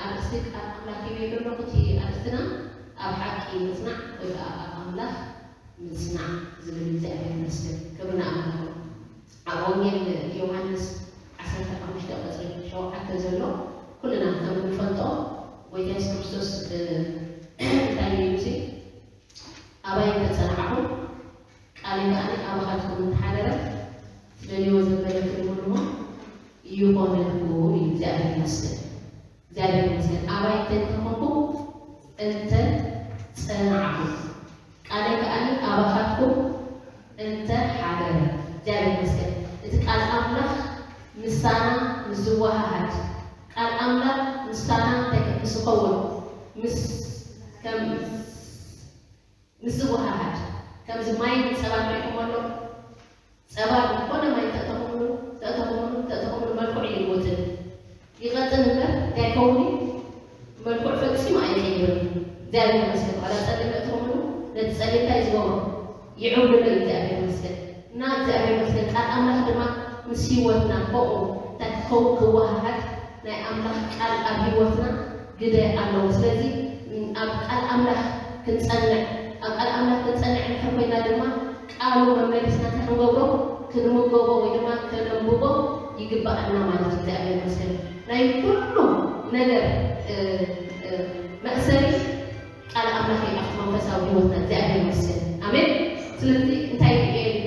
ኣርእስቲ ቃል ኣምላኽ ሂበ ዘለኹ እቲ ኣርእስትና ኣብ ሓቂ ምጽናዕ ወይ ከዓ ኣብ ኣምላኽ ምጽናዕ ዝብል እግዚኣብሔር ይመስገን። ክብሪ ንኣምላኽ። ኣብ ወንጌል ዮሃንስ ዓሰርተ ሓሙሽተ ቁፅሪ ሸውዓተ ዘሎ ኩልና ከም እንፈልጦ ጎይታ የሱስ ክርስቶስ እንታይ ኢሉ ሲ ኣባይ እንተጸናዕኹም ቃለይ ከኣ ኣባኻትኩም እንተሓደረ ትደልይዎ ዘበለ ክትብልዎ ይኾነልኩም እዩ። እግዚኣብሔር ይመስገን። እግዚኣብሔር ይመስገን። ኣባይ እንተ እንተኾንኩም እንተ ጸናዕኹም ቃለይ ከኣ ኣባኻትኩም እንተ ሓደረ እግዚኣብሔር ይመስገን። እቲ ቃል ኣምላኽ ምሳና ምስ ዝወሃሃድ ቃል ኣምላኽ ምሳና እንታይ ምስ ዝኸውን ምስ ከም ምስ ዝወሃሃድ ከምዚ ማይ ጸባ ሪኢኹም ኣሎ ጸባ ዝኾነ ማይ ተእተኹምሉ ተእተኹምሉ ተእተኹምሉ መልክዑ ይልወጥን ይቐጥን እምበር እንታይ ይኸውን መልክዑ ፈጺሙ ኣይቀይርን። እግዚኣብሔር ይመስገን። ዋላ ጸሊም ተእተኹምሉ ነቲ ጸሊም እንታይ ዝገብሮ ይዕብልሎ እዩ። እግዚኣብሔር ይመስገን እና እግዚኣብሔር ይመስገን። ቃል ኣምላኽ ድማ ምስ ህይወትና ከምኡ እንታይ ክኸውን ክወሃሃድ ናይ ኣምላኽ ቃል ኣብ ህይወትና ግደ ኣለዎ። ስለዚ ኣብ ቃል ኣምላኽ ክንጸንዕ ኣብ ቃል ኣምላኽ ክንጸንዕ እንድሕር ኮይና ድማ ቃሉ መመሊስና እንታይ ክንገብሮ ክንምገቦ ወይ ድማ ከነንብቦ ይግባኣና ማለት እዩ። እግዚኣብሔር ይመስገን። ናይ ኩሉ ነገር መእሰሪ ቃል ኣምላኽ እዩ ኣብቲ መንፈሳዊ ህይወትና። እግዚኣብሔር ይመስገን። ኣሜን። ስለዚ እንታይ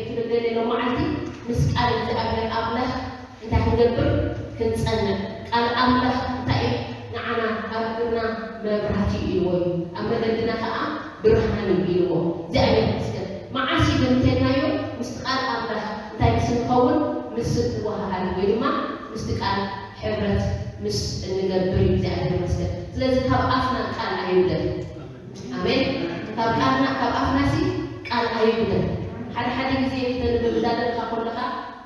ክንደልየ ሎም መዓልቲ ምስ ቃል እግዚኣብሔር ኣምላኽ እንታይ ክንገብር ክንጸንዕ ቃል ኣምላኽ እንታይ እዩ ንዓና ኣብ እግርና መብራህቲ እዩ ኢልዎ እዩ ኣብ መገድና ከዓ ብርሃን እዩ ኢልዎ እግዚኣብሔር ይመስገን። መዓስ እዩ ግን እንተልናዮ ምስቲ ቃል ኣምላኽ እንታይ ምስ ንኸውን ምስ ንወሃሃድ ወይ ድማ ምስቲ ቃል ሕብረት ምስ እንገብር እዩ። እግዚኣብሔር ይመስገን። ስለዚ ካብ ኣፍና ቃል ኣይውለድ። ኣሜን። ካብ ቃልና ካብ ኣፍና ሲ ቃል ኣይውለድ። ሓደ ሓደ ግዜ ክተንብብ እንዳደለካ ከለካ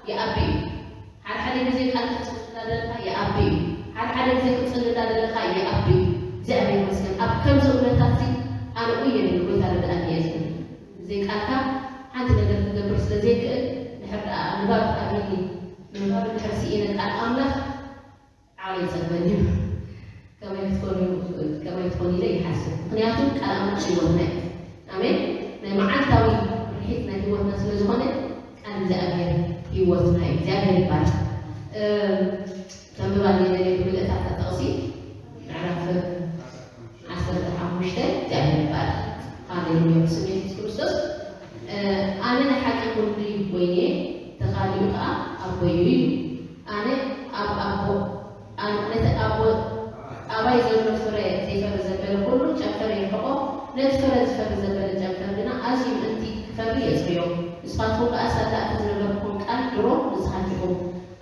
ይኣቢ እዩ። ሓደ ሓደ ግዜ ቃል ክትጽሊ እንዳደለካ ይኣቢ እዩ። ሓደ ሓደ ግዜ ክትጽሊ እንዳደለካ ይኣቢ እዩ። እግዚኣብሔር ይመስገን። ኣብ ከምዚ ኩነታት ሲ ኣነ እየ ጎይታ ርድኣኒ እየ ዝብል። ብዘይ ቃልካ ሓንቲ ነገር ክገብር ስለ ዘይክእል ድሕር ደኣ ንባብ ኣቢኒ ንባብ ድሕር ስኢነ ቃል ኣምላኽ ዓቕሊ ይጸበኒ እዩ። ከመይ ክትኮኑ ከመይ ትኾኑ ኢለ ይሓስብ። ምክንያቱ ቃል ኣምላኽ ህይወትና እዩ። ኣሜን። ናይ መዓልታዊ ርሒት ናይ ህይወትና ስለ ዝኾነ ቃል እግዚኣብሔር ህይወትና እዩ። እግዚኣብሔር ይባረክ። ተንብባ ሌለ ብምልእታ እታ ጥቕሲ ምዕራፍ ዓሰርተ ሓሙሽተ እግዚኣብሔር ይባረክ። ሃሌሉያ ብስም የሱስ ክርስቶስ። ኣነ ናይ ሓቂ ጉንዲ ወይኔ ተኻሊኡ ከዓ ኣቦይ እዩ። ኣነ ኣብ ኣቦ ኣነ ነቲ ኣቦ ኣባይ ዘሎ ፍረ ዘይፈሪ ዘበለ ኩሉ ጨንፈር የርሕቆ፣ ነቲ ፍረ ዝፈሪ ዘበለ ጨንፈር ግና ኣዝዩ ምእንቲ ክፈሪ የጽርዮ። ንስኻትኩም ከኣ ሳላ እቲ ዝነበርኩም ቃል ድሮ ንስኻትኩም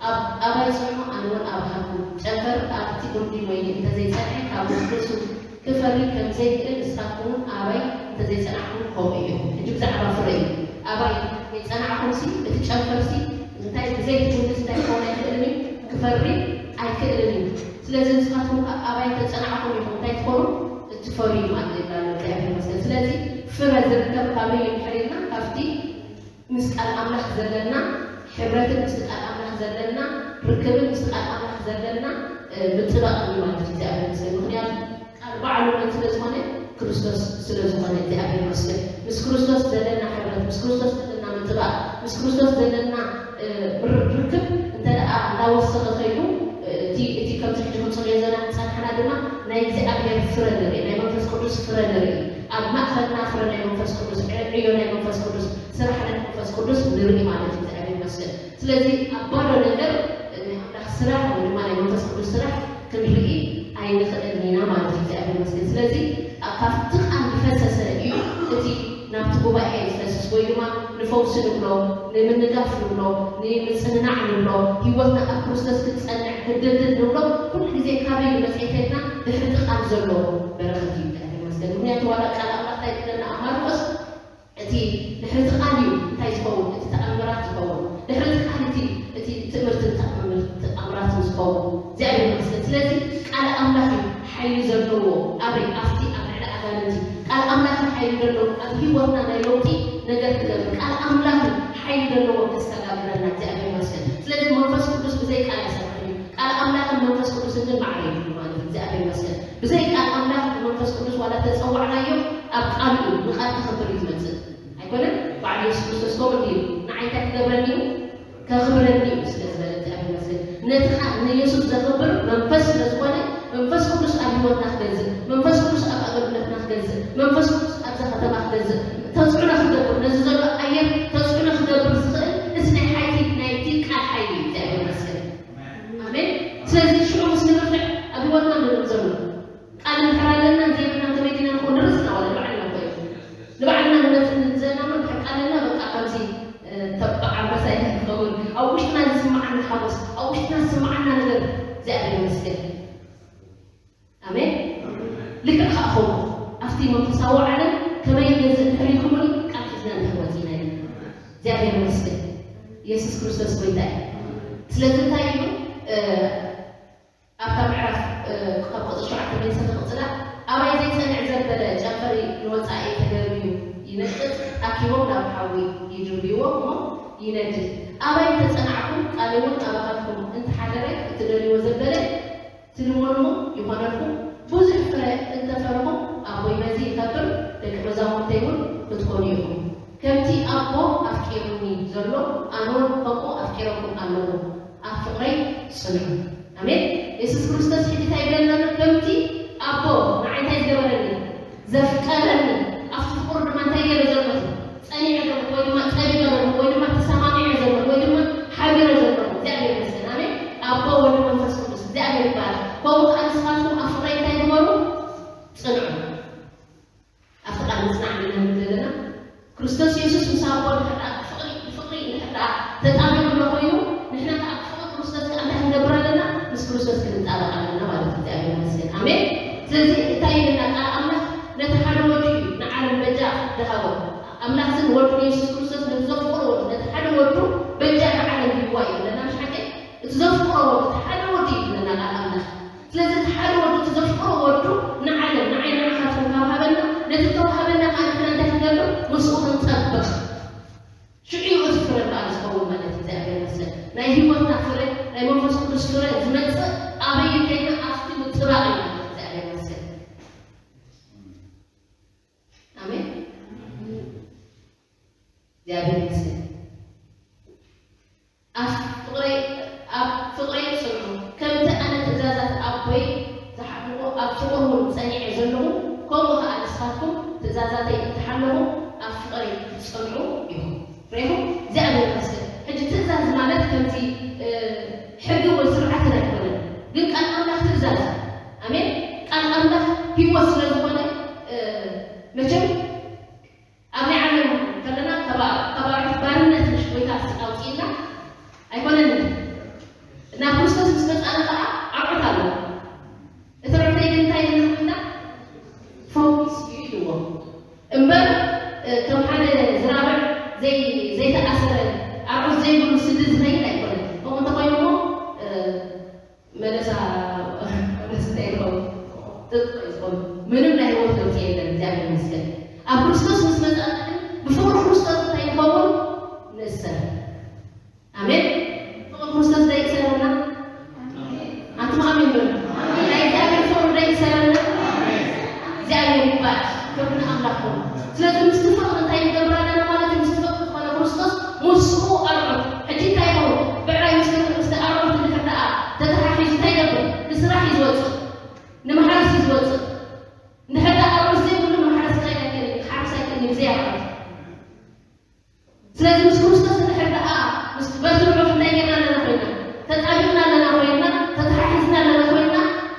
ኣብ ኣባይ ጽንሑ ኣነ እውን ኣባኻትኩም። ጨንፈር ኣብቲ ጉንዲ ወይኒ እንተዘይጸንሐ ካብ ውስጡ ክፈሪ ከም ዘይክእል ንስኻትኩም እውን ኣባይ እንተዘይጸናሕኩም ከምኡ ኢኹም። ሕጂ ብዛዕባ ፍረ እዩ። ኣባይ ዘይጸናዕኹምሲ እቲ ጨንፈርሲ እንታይ ብዘይቲ ጉንድስ እንታይ ክኸውን ኣይክእልን እዩ ክፈሪ ኣይክእልን እዩ። ስለዚ ንስኻትኩም ከኣ ኣባይ ተጸናዕኹም ኢኹም እንታይ ትኾኑ እትፈርዩ ማለት እዩ ይብላና እግዚኣብሔር ይመስገን። ስለዚ ፍረ ዝርከብ ካበይ እዩ እንድሕር ኢልና ካብቲ ምስ ቃል ኣምላኽ ዘለና ሕብረትን ምስቲ ቃል ኣምላኽ ዘለና ርክብን ምስቲ ቃል ኣምላኽ ዘለና ምጥባቕ እዩ ማለት እዩ እግዚኣብሔር ይመስገን። ምክንያቱ ቃል ባዕሉ መን ስለ ዝኾነ ክርስቶስ ስለ ዝኾነ እግዚኣብሔር ይመስገን። ምስ ክርስቶስ ዘለና ሕብረት ምስ ክርስቶስ ዘለና ምጥባቕ ምስ ክርስቶስ ዘለና ርክብ እንተ ደኣ እንዳወሰኸ ከይዱ እቲ እቲ ከምዚ ሕጂ ክንጽልዮ ዘለና ዝጸናሕና ድማ ናይ እግዚኣብሔር ፍረ ንርኢ ናይ መንፈስ ቅዱስ ፍረ ንርኢ ኣብ ማእኸልና ፍረ ናይ መንፈስ ቅዱስ ዕዮ ናይ መንፈስ ቅዱስ ስራሕ ናይ መንፈስ ቅዱስ ንርኢ ማለት እዩ እግዚኣብሔር ይመስገን። ስለዚ ኣብ ባዶ ነገር ናይ ኣምላኽ ስራሕ ወይ ድማ ናይ መንፈስ ቅዱስ ስራሕ ክንርኢ ኣይንኽእልን ኢና ማለት እዩ እግዚኣብሔር ይመስገን። ስለዚ ካብቲ ቃል ዝፈሰሰ እዩ እቲ ናብቲ ጉባኤ ዝፈስስ ወይ ድማ ንፈውሲ ንብሎ ንምንጋፍ ንብሎ ንምፅንናዕ ንብሎ ህይወትና ኣብ ክርስቶስ ክትፀንዕ ክድልድል ንብሎ ኩሉ ግዜ ካበይ ንመፅእ ኢልና ድሕርቲ ቃል ዘሎ በረኸት እዩ እግዚኣብሔር ይመስገን። ምክንያቱ ዋላ ቃል ኣምላኽ እንታይ ትብለና ኣብ ማርቆስ እቲ ድሕርቲ ቃል እዩ እንታይ ዝኸውን እቲ ተኣምራት ዝኸውን ድሕርቲ ቃል እቲ እቲ ትምህርትን ተኣምራትን ዝኸውን እግዚኣብሔር ይመስገን። ስለዚ ቃል ኣምላኽ እዩ ሓይሊ ዘለዎ ኣበይ ኣብቲ ኣብ ልዕሊ ኣጋንንቲ ቃል ኣምላኽ እዩ ሓይሊ ዘለዎ ኣብ ህይወትና ናይ ለውጢ ነገር ክገብር ቃል ኣምላኽ እዩ ሓይሊ ዘለዎ ከሰጋግረና እግዚኣብሔር ይመስገን። ስለዚ መንፈስ ቅዱስ ብዘይ ቃል ኣይሰርሕን እዩ። ቃል ኣምላኽን መንፈስ ቅዱስን ግን ማዕረ ይብሉ ማለት እዩ። እግዚኣብሔር ይመስገን። ብዘይ ቃል ኣምላኽ ብመንፈስ ቅዱስ ዋላ ተጸዋዕናዮ፣ ኣብ ቃሉ እዩ፣ ብቃል ክኽብር እዩ ዝመጽእ። ኣይኮነን? ባዕሉ የሱስ ክርስቶስ ከምኡ እንዲዩ፣ ንዓይ እንታይ ክገብረኒ እዩ? ከኽብረኒ እዩ ስለ ዝበለ እግዚኣብሔር ይመስገን። ነቲ ኻ-፣ ንየሱስ ዘኽብር መንፈስ ስለ ዝኾነ፣ መንፈስ ቅዱስ ኣብ ህይወትና ክገዝእ፣ መንፈስ ቅዱስ ኣብ ኣገልግሎትና ክገዝእ፣ መንፈስ ቅዱስ ኣብዛ ከተማ ክገዝእ፣ ተጽዕኖ ክገብር፣ ነዚ ዘሎ ኣየር ተጽዕኖ ክገብር ዝኽእል እዚ ናይ ሓይሊ፣ ናይቲ ቃል ሓይሊ እዩ። እግዚኣብሔር ይመስገን። ኣሜን። ስለዚ ሽዑ ምስ ንብርትዕ ኣብ ህይወትና ምንም ዘሎ ቃል እንድሕር ኣለና ዘይብልና ከመይ ዲና ንኸውን? ንርእስና ዋላ ንባዕልና እኮ እዩ። ንባዕልና ንመጽእ ንዘና እሞ እንድሕር ቃል ኣለና በቃ ከምዚ፣ እ፣ ተባዕ ኣንበሳ ኢና ንኸውን። ኣብ ውሽጥና ዝስምዓና ሓጎስ፣ ኣብ ውሽጥና ዝስምዓና ነገር እግዚኣብሔር ይመስገን። ኣሜን። ልክዕ ከኣ ከምኡ ኣብቲ መንፈሳዊ ዓለም ከመይ ይገዝእ እንድሕር ኢልኩምኒ ቃል ሒዝና እንድሕር ወጺና ኢና። እግዚኣብሔር ይመስገን። የሱስ ክርስቶስ ጎይታ እዩ። ስለዚ እንታይ ኢሉ፣ እ፣ ኣብታ ምዕራፍ፣ እ፣ ካብ ቁጽሪ ሸውዓተ መሊሰ ክቕጽላ፣ ኣባይ ዘይጸንዕ ዘበለ ጨንፈር ንወጻኢ ተገርዩ ይነጥጥ፣ ኣኪቦም ናብ ሓዊ ይድርብይዎ እሞ ይነድድ። ኣባይ እንተጸናዕኩም፣ ቃለይ እውን ኣባኻትኩም እንተሓደረ፣ እትደልይዎ ዘበለ ትልምንዎ ይኾነልኩም። ብዙሕ ፍረ እንተፈረኹም፣ ኣቦይ በዚ ይኸብር፣ ደቂ መዛሙርተይ እውን ክትኮኑ ኢኹም። ከምቲ ኣቦ ኣፍቂሩኒ ዘሎ፣ ኣነ እውን ከምኡ ኣፍቂረኩም ኣለኹ። ኣብ ፍቕረይ ጽንዑ። ኣሜን። የሱስ ክርስቶስ ሕጂ እንታይ ይብለና ኣሎ? ከምቲ ኣቦ ንዓይ እንታይ ዝገበረኒ? ዘፍቀረኒ። ኣብቲ ፍቕሩ ድማ እንታይ ገይረ ዘለኹ? ጸኒዐ ዘለኹ ወይ ድማ ጸቢቐ ዘለኹ ወይ ድማ ተሰማሚዐ ዘለኹ ወይ ድማ ሓቢረ ዘለኹ። እግዚኣብሔር ይመስገን። ኣሜን። ኣቦ፣ ወልድ፣ መንፈስ ቅዱስ እግዚኣብሔር ይባረክ። ከምኡ ከኣ ንስኻትኩም ኣብ ፍቕረይ እንታይ ግበሩ? ጽንዑ። ኣብቲ ቃል ምጽናዕ ኢና ንብል ዘለና። ክርስቶስ የሱስ ምስ ኣቦ እንድሕር ደኣ ብፍቕሪ፣ ብፍቕሪ እንድሕር ደኣ ተጣቢቑ ኣሎ ኮይኑ፣ ንሕና ከኣ ብፍቕሪ ክርስቶስ ከኣ እንታይ ክንገብር ኣለና? ምስ ክርስቶስ ክንጣበቕ ኣለና ማለት እዩ። እግዚኣብሔር ይመስገን። ኣሜን። ስለዚ እንታይ ይብለና ቃል ኣምላኽ? ነቲ ሓደ ወዱ እዩ ንዓለም በጃ ዝሃቦ። ኣምላኽ እዚ ንወዱ ንየሱስ ክርስቶስ ነቲ ዘፍቅሮ ወዱ፣ ነቲ ሓደ ወዱ በጃ ንዓለም ይህዋ እዩ ይብለና። ምሽ ሓቂ? እቲ ዘፍቅሮ ወዱ፣ እቲ ሓደ ወዱ እዩ ይብለና ቃል ኣምላኽ። ስለዚ እቲ ሓደ ወዱ፣ እቲ ዘፍቅሮ ወዱ ንዓለም፣ ንዓይ ንዓኻትኩም ካብ ሃበና፣ ነቲ እተዋህበና ከኣ ንሕና እንታይ ክንገብር? ምስኡ ክንጠብቕ። ሽዑ እዩ እቲ ፍረ ከኣ ዝኸውን ማለት እዩ። እግዚኣብሔር ይመስገን። ናይ ህይወትና ፍረ፣ ናይ መንፈስ ቅዱስ ፍረ ዝመጽእ ኣበይ ከይና? ኣብቲ ምጥባቕ እዩ ማለት እዩ። እግዚኣብሔር ይመስገን። ኣሜን። እግዚኣብሔር ይመስገን። ኣብ ፍቕረይ፣ ኣብ ፍቕረይ ጽንዑ፣ ከምቲ ኣነ ትእዛዛት ኣቦይ ዝሓለኹ፣ ኣብ ፍቕሩ እውን ጸኒዐ ዘለኹ፣ ከምኡ ኸኣ ንስኻትኩም ትእዛዛተይ እትሓለኹ፣ ኣብ ፍቕረይ ክትጸንዑ ኢኹም። ርኢኹም? እግዚኣብሔር ይመስገን። ሕጂ ትእዛዝ ማለት ከምቲ፣ እ፣ ሕጊ ወይ ስርዓትን ኣይኮነን፣ ግን ቃል ኣምላኽ ትእዛዝ። ኣሜን። ቃል ኣምላኽ ህይወት ስለ ዝኾነ፣ እ፣ መቸም ኣብ ናይ ዓለም ከለና ካብ፣ ካብ ኣርዑት ባርነት ምሽ ጎይታ ኣውፅእና ኣይኮነን። ናብ ክርስቶስ ምስ መፃና ከዓ ኣርዑት ኣለዎ። እቲ ርዑተይ ግን እንታይ ይብልና? ፈውስ እዩ ኢልዎ። እምበር፣ እ፣ ከም ሓደ ዝራብዕ ዘይ-፣ ዘይተኣሰረ ኣርዑት ዘይብሉ ስዲ ዝኸይድ ኣይኮነን። ከምኡ እንተኮይኑ እሞ፣ እ፣ መለሳ፣ መለሳ እንታይ ይኸውን? ጥጥ ይኸውን። ምንም ናይ ህይወት ለውጢ የለን። እግዚኣብሔር ይመስገን። ኣብ ክርስቶስ ምስ መጻና ግን ብፍቕሪ ክርስቶስ እንታይ ንኸውን? ንእሰር። ኣሜን። ፍቕሪ ክርስቶስ ዶ ይእሰረና? ኣንቱም ኣሜን በሉ። ናይ እግዚኣብሔር ፍቕሪ ዶ ይእሰረና? እግዚኣብሔር ይባረክ። ክብሪ ንኣምላኽ ይኹን። ስለዚ ምስቲ ፍቕሪ እንታይ ንገብር ኣለና ማለት እዩ? ምስቲ ፍቕሪ ዝኾነ ክርስቶስ ምስኡ ኣርዑት። ሕጂ እንታይ ይኸውን? ብዕራይ ምስቲ፣ ምስቲ ኣርዑት እንድሕር ደኣ ተተሓሒዙ እንታይ ይገብር? ንስራሕ እዩ ዝወጽእ። ንማሕረስ እዩ ዝወጽእ። እንድሕር ደኣ ኣርዑት ዘይብሉ ማሕረስ ክኸይድ ኣይክእልን እዩ። ክሓርስ ኣይክእልን እዩ ብዘይ ኣርዑት። ስለዚ ምስ ክርስቶስ እንድሕር ደኣ ምስ በቲ ርዑት እንታይ ጌርና ኣለና ኮይና? ተጣቢቕና ኣለና ኮይና፣ ተተሓሒዝና ኣለና ኮይና፣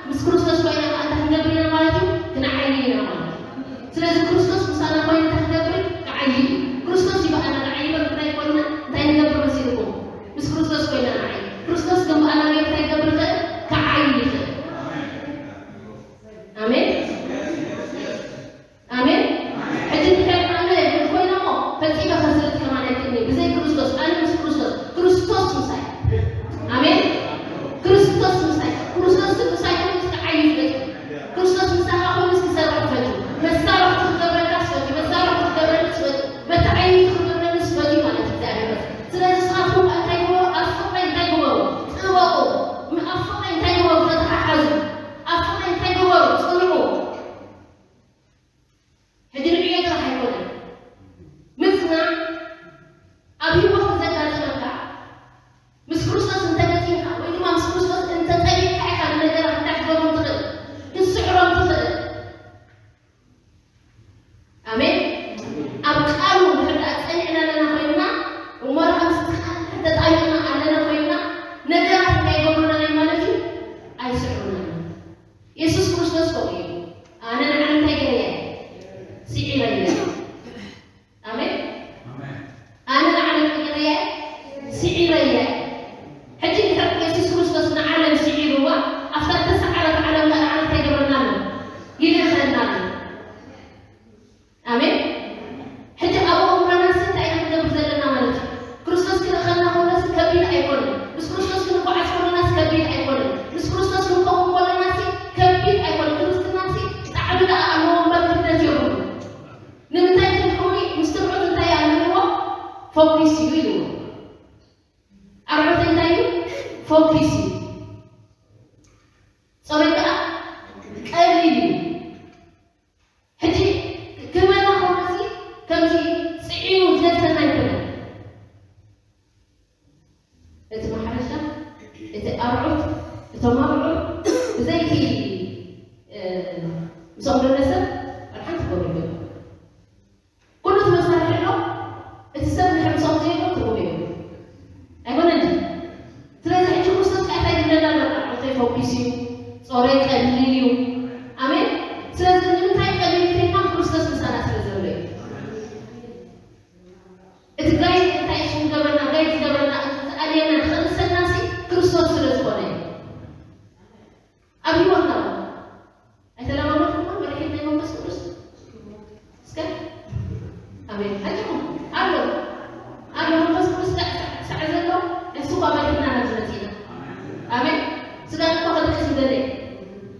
ምስ ክርስቶስ ኮይና ከኣ እንታይ ክንገብር ኢና ማለት እዩ? ክንዓዪ ኢና ማለት እዩ። ስለዚ ክርስቶስ ምሳና ኮይኑ እንታይ ክገብር እዩ? ክዓዪ እዩ። ክርስቶስ እዩ ብኣና ዝዓዪ እምበር እንታይ ኮይና እንታይ ንገብር መሲልኩም? ምስ ክርስቶስ ኮይና ንዓዪ። ክርስቶስ ግን ብኣና ገይሩ እንታይ ክገብር ይኽእል? ክዓዪ ይኽእል። ኣሜን። ኣሜን። ሕጂ እንድሕር ኣነ ይብል ኮይነ እሞ ፈጺመ ከስርት ከማን ኣይክእልን እየ። ብዘይ ክርስቶስ፣ ኣነ ምስ ክርስቶስ፣ ክርስቶስ ምሳይ። ኣሜን። ክርስቶስ ምሳይ። ክርስቶስ ምሳይ ኮይኑ እስኪ ዓዩ ፍለጡ። ክርስቶስ ምሳኻ ኮይኑ እስኪ ሰርሕ ፍለጡ። መሳርሕቲ ክገብረ እዩ። ኣነ ንዓለም እንታይ ገይረያ? ስዒረያ። ኣሜን። ኣነ ንዓለም ገይረያ? ስዒረያ። ሕጂ ድሕሪ የሱስ ክርስቶስ ንዓለም ስዒርዋ፣ ኣብታ እተሰዓረት ዓለም ከኣ ንዓና እንታይ ይገብረና ኣሎ? ይልእኸና ኣሎ። ኣሜን። ሕጂ ኣብ ኣእምሮናስ እንታይ ኢና ክንገብር ዘለና ማለት እዩ? ክርስቶስ ክልእኸና ከሎስ ከቢድ ኣይኮነን። ምስ ክርስቶስ ክንጓዓዝ ከሎናስ ከቢድ ኣይኮነን። ምስ ክርስቶስ ክንከውን ከሎናስ ከቢድ ኣይኮነን። ክርስትናስ ጣዕሚ ደኣ ኣለዎ እምበር ክብደት የብሉን። ንምንታይ ትልሕውኒ? ምስ ትርዑት እንታይ ኣለዎ? ፎኪስ እዩ ኢልዎ። ኣርዑት እንታይ እዩ? ፎኪስ እዩ። ጸሎት ደኣ ቀሊል እዩ። ሕጂ ክህበና ከሎ እዚ ከምዚ ጽዒኑ ዝነድፈና ኣይኮነን። እቲ ማሕረሻ፣ እቲ ኣርዑት፣ እቶም ኣብዑር ብዘይቲ፣ እ፣ ምስኦም ዘሎ ሰብ ሓንቲ ክገብሩ ይገብሩ። ኩሉ እቲ መሳርሒ ኣሎ፣ እቲ ሰብ ድሕሪ ምስኦም ዘየሎ ትርጉም የብሉ። ኣይኮነን ድዩ? ስለዚ ሕጂ ክርስቶስ ከኣ እንታይ ይብለና ኣሎ? ኣርዑተይ ፎኪስ እዩ፣ ጾረይ ቀሊል እዩ። ኣሜን። ስለዚ ንምንታይ ቀሊል ተይልና? ክርስቶስ ምሳና ስለ ዘሎ እዩ። እቲ ጋይድ እንታይ እዩ ዝገብረና? ጋይድ ዝገብረና፣ እቲ ዝኣልየና፣ ዝቕንሰናሲ ክርስቶስ ስለ ዝኾነ እዩ። ኣብ ህይወትና እውን ኣይተለማመድኩሞ መሪሒት ናይ መንፈስ ቅዱስ? እስከ ኣሜን። ኣጆኹም ኣሎ፣ ኣሎ መንፈስ ቅዱስ ሳዕ፣ ሳዕ፣ ሳዕ ዘሎ፣ እሱ እኳ መሪሕና ናብ ዝመጽእ ኢና። ኣሜን። ስጋና እኳ ከድቅስ ምደለየ፣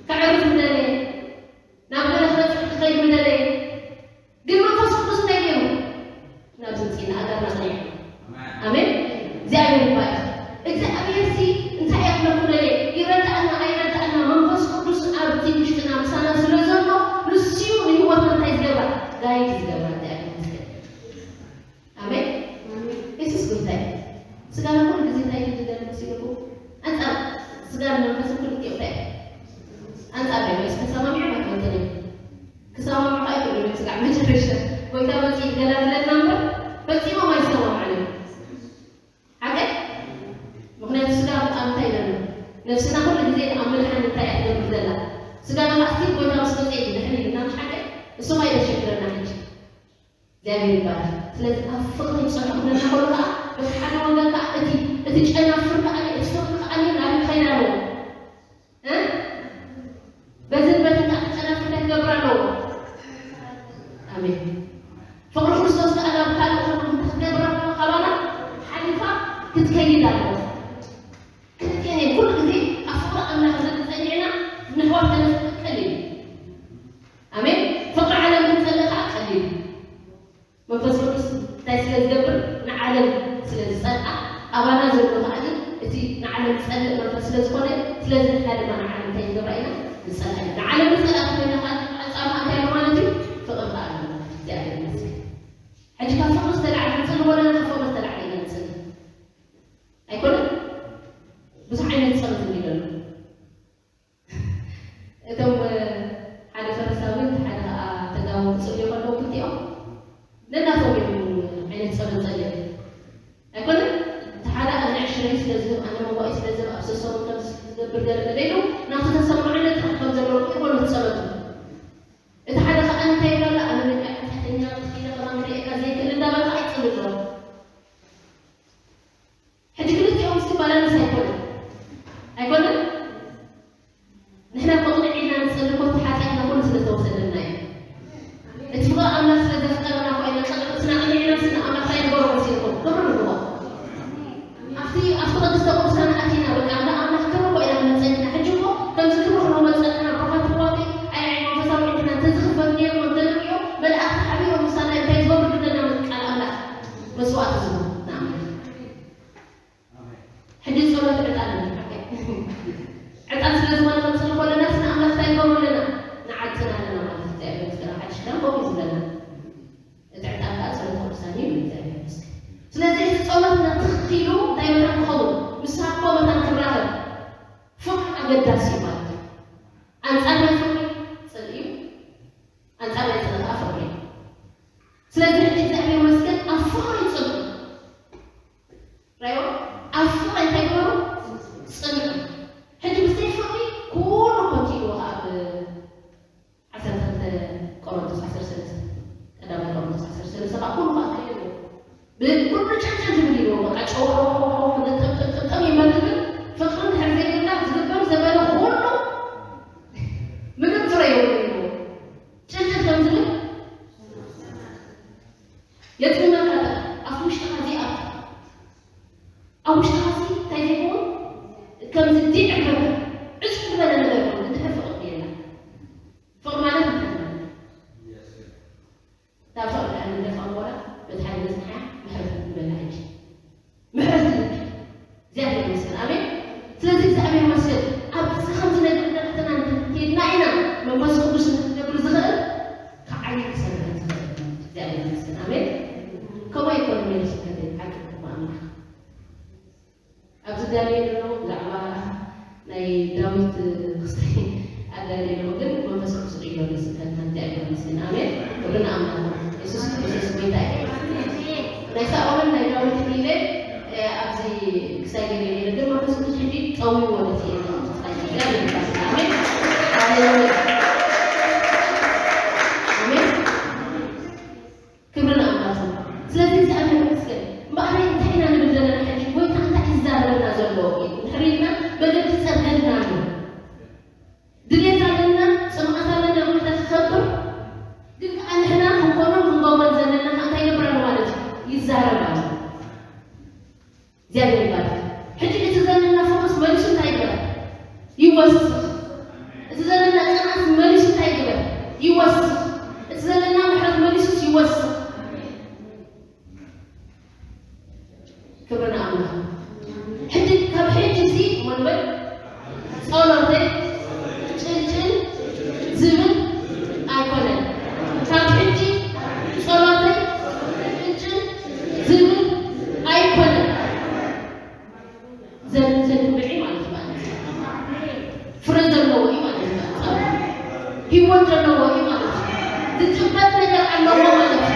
ከዕርፍ ምደለየ፣ ናብ ገለ ክበጽሕ ክኸይድ ምደለየ፣ ግን መንፈስ ቅዱስ እንታይ ገይሩ? ናብ ዝምጽእና ኣጋርና ጸኒሑ። ኣሜን። እግዚኣብሔር ይባረክ። እግዚኣብሔር ሲ እንታይ እያ ክብለኩም ደልየ? ይረዳእና ኣይረዳእና መንፈስ ቅዱስ ኣብቲ ውሽጥና ምሳና ስለ ዘሎ ንሱ እዩ ንህይወትና እንታይ ዝገብራ? ጋይድ ዝገብራ እግዚኣብሔር ይመስገን። ኣሜን። የሱስ ጎይታ እዩ። ስጋና ኩሉ ግዜ እንታይ እዩ ዝደሊ መሲልኩም? ኣንጻር ስጋን መንፈስን ክልቲኦም እንታይ እዮም? ኣንጻር እዮም። ወይስ ተሰማሚዖም ኣይፈልጥን እዮም። ክሰማምዑ ኣይክእሉን እዮም። ስጋዕ መጨረሻ ጎይታ መጺኡ ይገላግለና እምበር ፈጺሞም ኣይሰማምዑን እዮም። ሓቀይ? ምኽንያቱ ስጋ ብጣዕሚ እንታይ ኢለና? ነፍስና ኩሉ ግዜ ኣብ ምድሓን እንታይ እያ ትገብር ዘላ? ስጋና ኸኣ እስቲ ጎይታ ምስ መጸ እዩ ድሕን ኢልና፣ ምሽ ሓቀይ? እሱ ኸኣ የሸግረና ሕጂ። እግዚኣብሔር ይባረክ። ስለዚ ኣብ ፍቕሪ ንጸንሖ ክብለና ከሎ ከኣ፣ በቲ ሓደ ወገን ከኣ እቲ፣ እቲ ጨናፍር ከኣ፣ እቲ ፍቕሪ ከኣ ናበይ ክኸይድ ኣለዎ? እ? በዝን በትን ከኣ እቲ ጨናፍር እንታይ ክገብር ኣለዎ? ኣሜን። ፍቕሪ ክርስቶስ ከኣ ናብ ካልእ ከኣ እንታይ ክትገብር ኣለዋ? ካባና ሓሊፋ ክትከይድ ኣለዋ። ክልቲኤን እየን። ኩሉ ግዜ ኣብ ፍቕሪ ኣምላኽ እንተጸኒዕና፣ ንኣሕዋት ከነፍቅር ቀሊል እዩ። ኣሜን። ፍቕሪ ዓለም ክንጸልእ ከኣ ቀሊል እዩ። መንፈስ ቅዱስ እንታይ ስለ ዝገብር? ንዓለም ስለ ዝጸልኣ፣ ኣባና ዘሎ ከኣ እቲ ንዓለም ዝጸልእ መንፈስ ስለ ዝኾነ፣ ስለዚ ንሕና ድማ ንዓለም እንታይ ንገብራ ኢና? ንጸልኣ ኢና። ንዓለም ንጸልኣ እንተኾይና ከኣ ኣንጻርና እንታይ ኣሎ ማለት እዩ? ፍቕሪ ከኣ ኣሎ ማለት እዩ። እግዚኣብሔር ይመስገን። ሕጂ ካብ ፍቕሪ ዝተላዕለ ንጽሊ ወለና ካብ ፍቕሪ ዝተላዕለ ኢና ንጽሊ። ኣይኮነን? ብዙሕ ዓይነት ጸሎት እንዲ ዘሎ። እቶም፣ እ፣ ሓደ ፈሪሳዊ፣ እቲ ሓደ ኸኣ ተጋዊ ክጽልዩ ከለዉ ክልቲኦም ነናቶም እዮም ዓይነት ጸሎት ጸልዮም። ኣይኮነን? እቲ ሓደ ኣነ ዕሽረይ ስለ ዝህብ፣ ኣነ መዋኢ ስለ ዝህብ፣ ኣብ ሰሶም ከም ዝገብር ገለ ገለ ኢሉ ናቱ ተሰማዕነት ጥራሕ ከም ዘለዎ ገይርዎ ነቲ ጸሎቱ። እቲ ሓደ ኸኣ እንታይ ይብሎ ኣሎ? ኣነ ንዓይ ሓጢኣተኛ ኢለ ከማን ክርእየካ ዘይክእል እንዳበለ ኸኣ ይጽሊ ኣሎ። ሕጂ ክልቲኦም እስቲ ባላንስ ኣይኮነን። ኣይኮነን? ንሕና ብቕንዕ ኢልና ንጸሊ እኮ እቲ ሓጢኣትና ኩሉ ስለ ዝተወሰደልና እዩ። እቲ ፍቕሪ ኣምላኽ ስለ ዘፍቀረና እኮ ኢና ቅንዕ-፣ ርእስና ኣቕኒዕና ስለ ኣምላኽ እንታይ ንገብሮ መሲልኩም? ክብሪ ንህቦ። ኣብቲ፣ ኣብቲ ቅድስተ ቅዱሳን ኣቲና በቃ ንኣምላኽ ክብሪ እኮ ኢና ክነምጽእ ኢና። ሕጂ እኮ ከምዚ ክብሪ ክነምጽእ ኢና። ብሩኻት ኣሕዋተይ፣ ኣይ፣ ኣይ መንፈሳዊ ዕድልና እንተዝኽፈት ነይሩ እንተንሪኦ፣ መላእኽቲ ሓቢሮም ምሳና እንታይ ዝገብሩ ዘለና ቃል ኣምላኽ መስዋእቲ ዝህቡ ንኣምላኽ። ሕጂ ጸሎት ዕጣን እዩ። ዕጣን ስለ ዝኾነ ክንጽሊ ከለና ስለ ኣምላኽ እንታይ ንገብር ኣለና? ንዓጥን ኣለና ማለት እዩ። እግዚኣብሔር ይመስገን። ኣብ ሓድሽ ኪዳን ከምኡ እዩ ዝብለና። እቲ ዕጣን ከኣ ጸሎት ቅዱሳን እዩ። እግዚኣብሔር ይመስገን። ስለዚ እቲ ጸሎትና ትኽ ኢሉ እንታይ መታን ክኸውን? ምሳኮ መታን ክራኸብ። ፍቕሪ ኣገዳሲ እዩ ማለት እዩ። ኣንጻር ናይ ፍቕሪ ጽልኢ እዩ። ኣንጻር ናይ ጽልኢ ከኣ ፍቕሪ እዩ። ስለዚ ሕጂ እግዚኣብሔር ይመስገን ኣብ ፍቕሪ ጽንዑ። ራይዎ ኣብ ፍቕሪ እንታይ ግበሩ? ጽንዑ። ሕጂ ብዘይ ፍቕሪ ኩሉ ከንቱ እዩ። ኣብ ህይወት ዘለዎ እዩ ማለት እዩ። ዝጭበጥ ነገር ኣለዎ ማለት እዩ።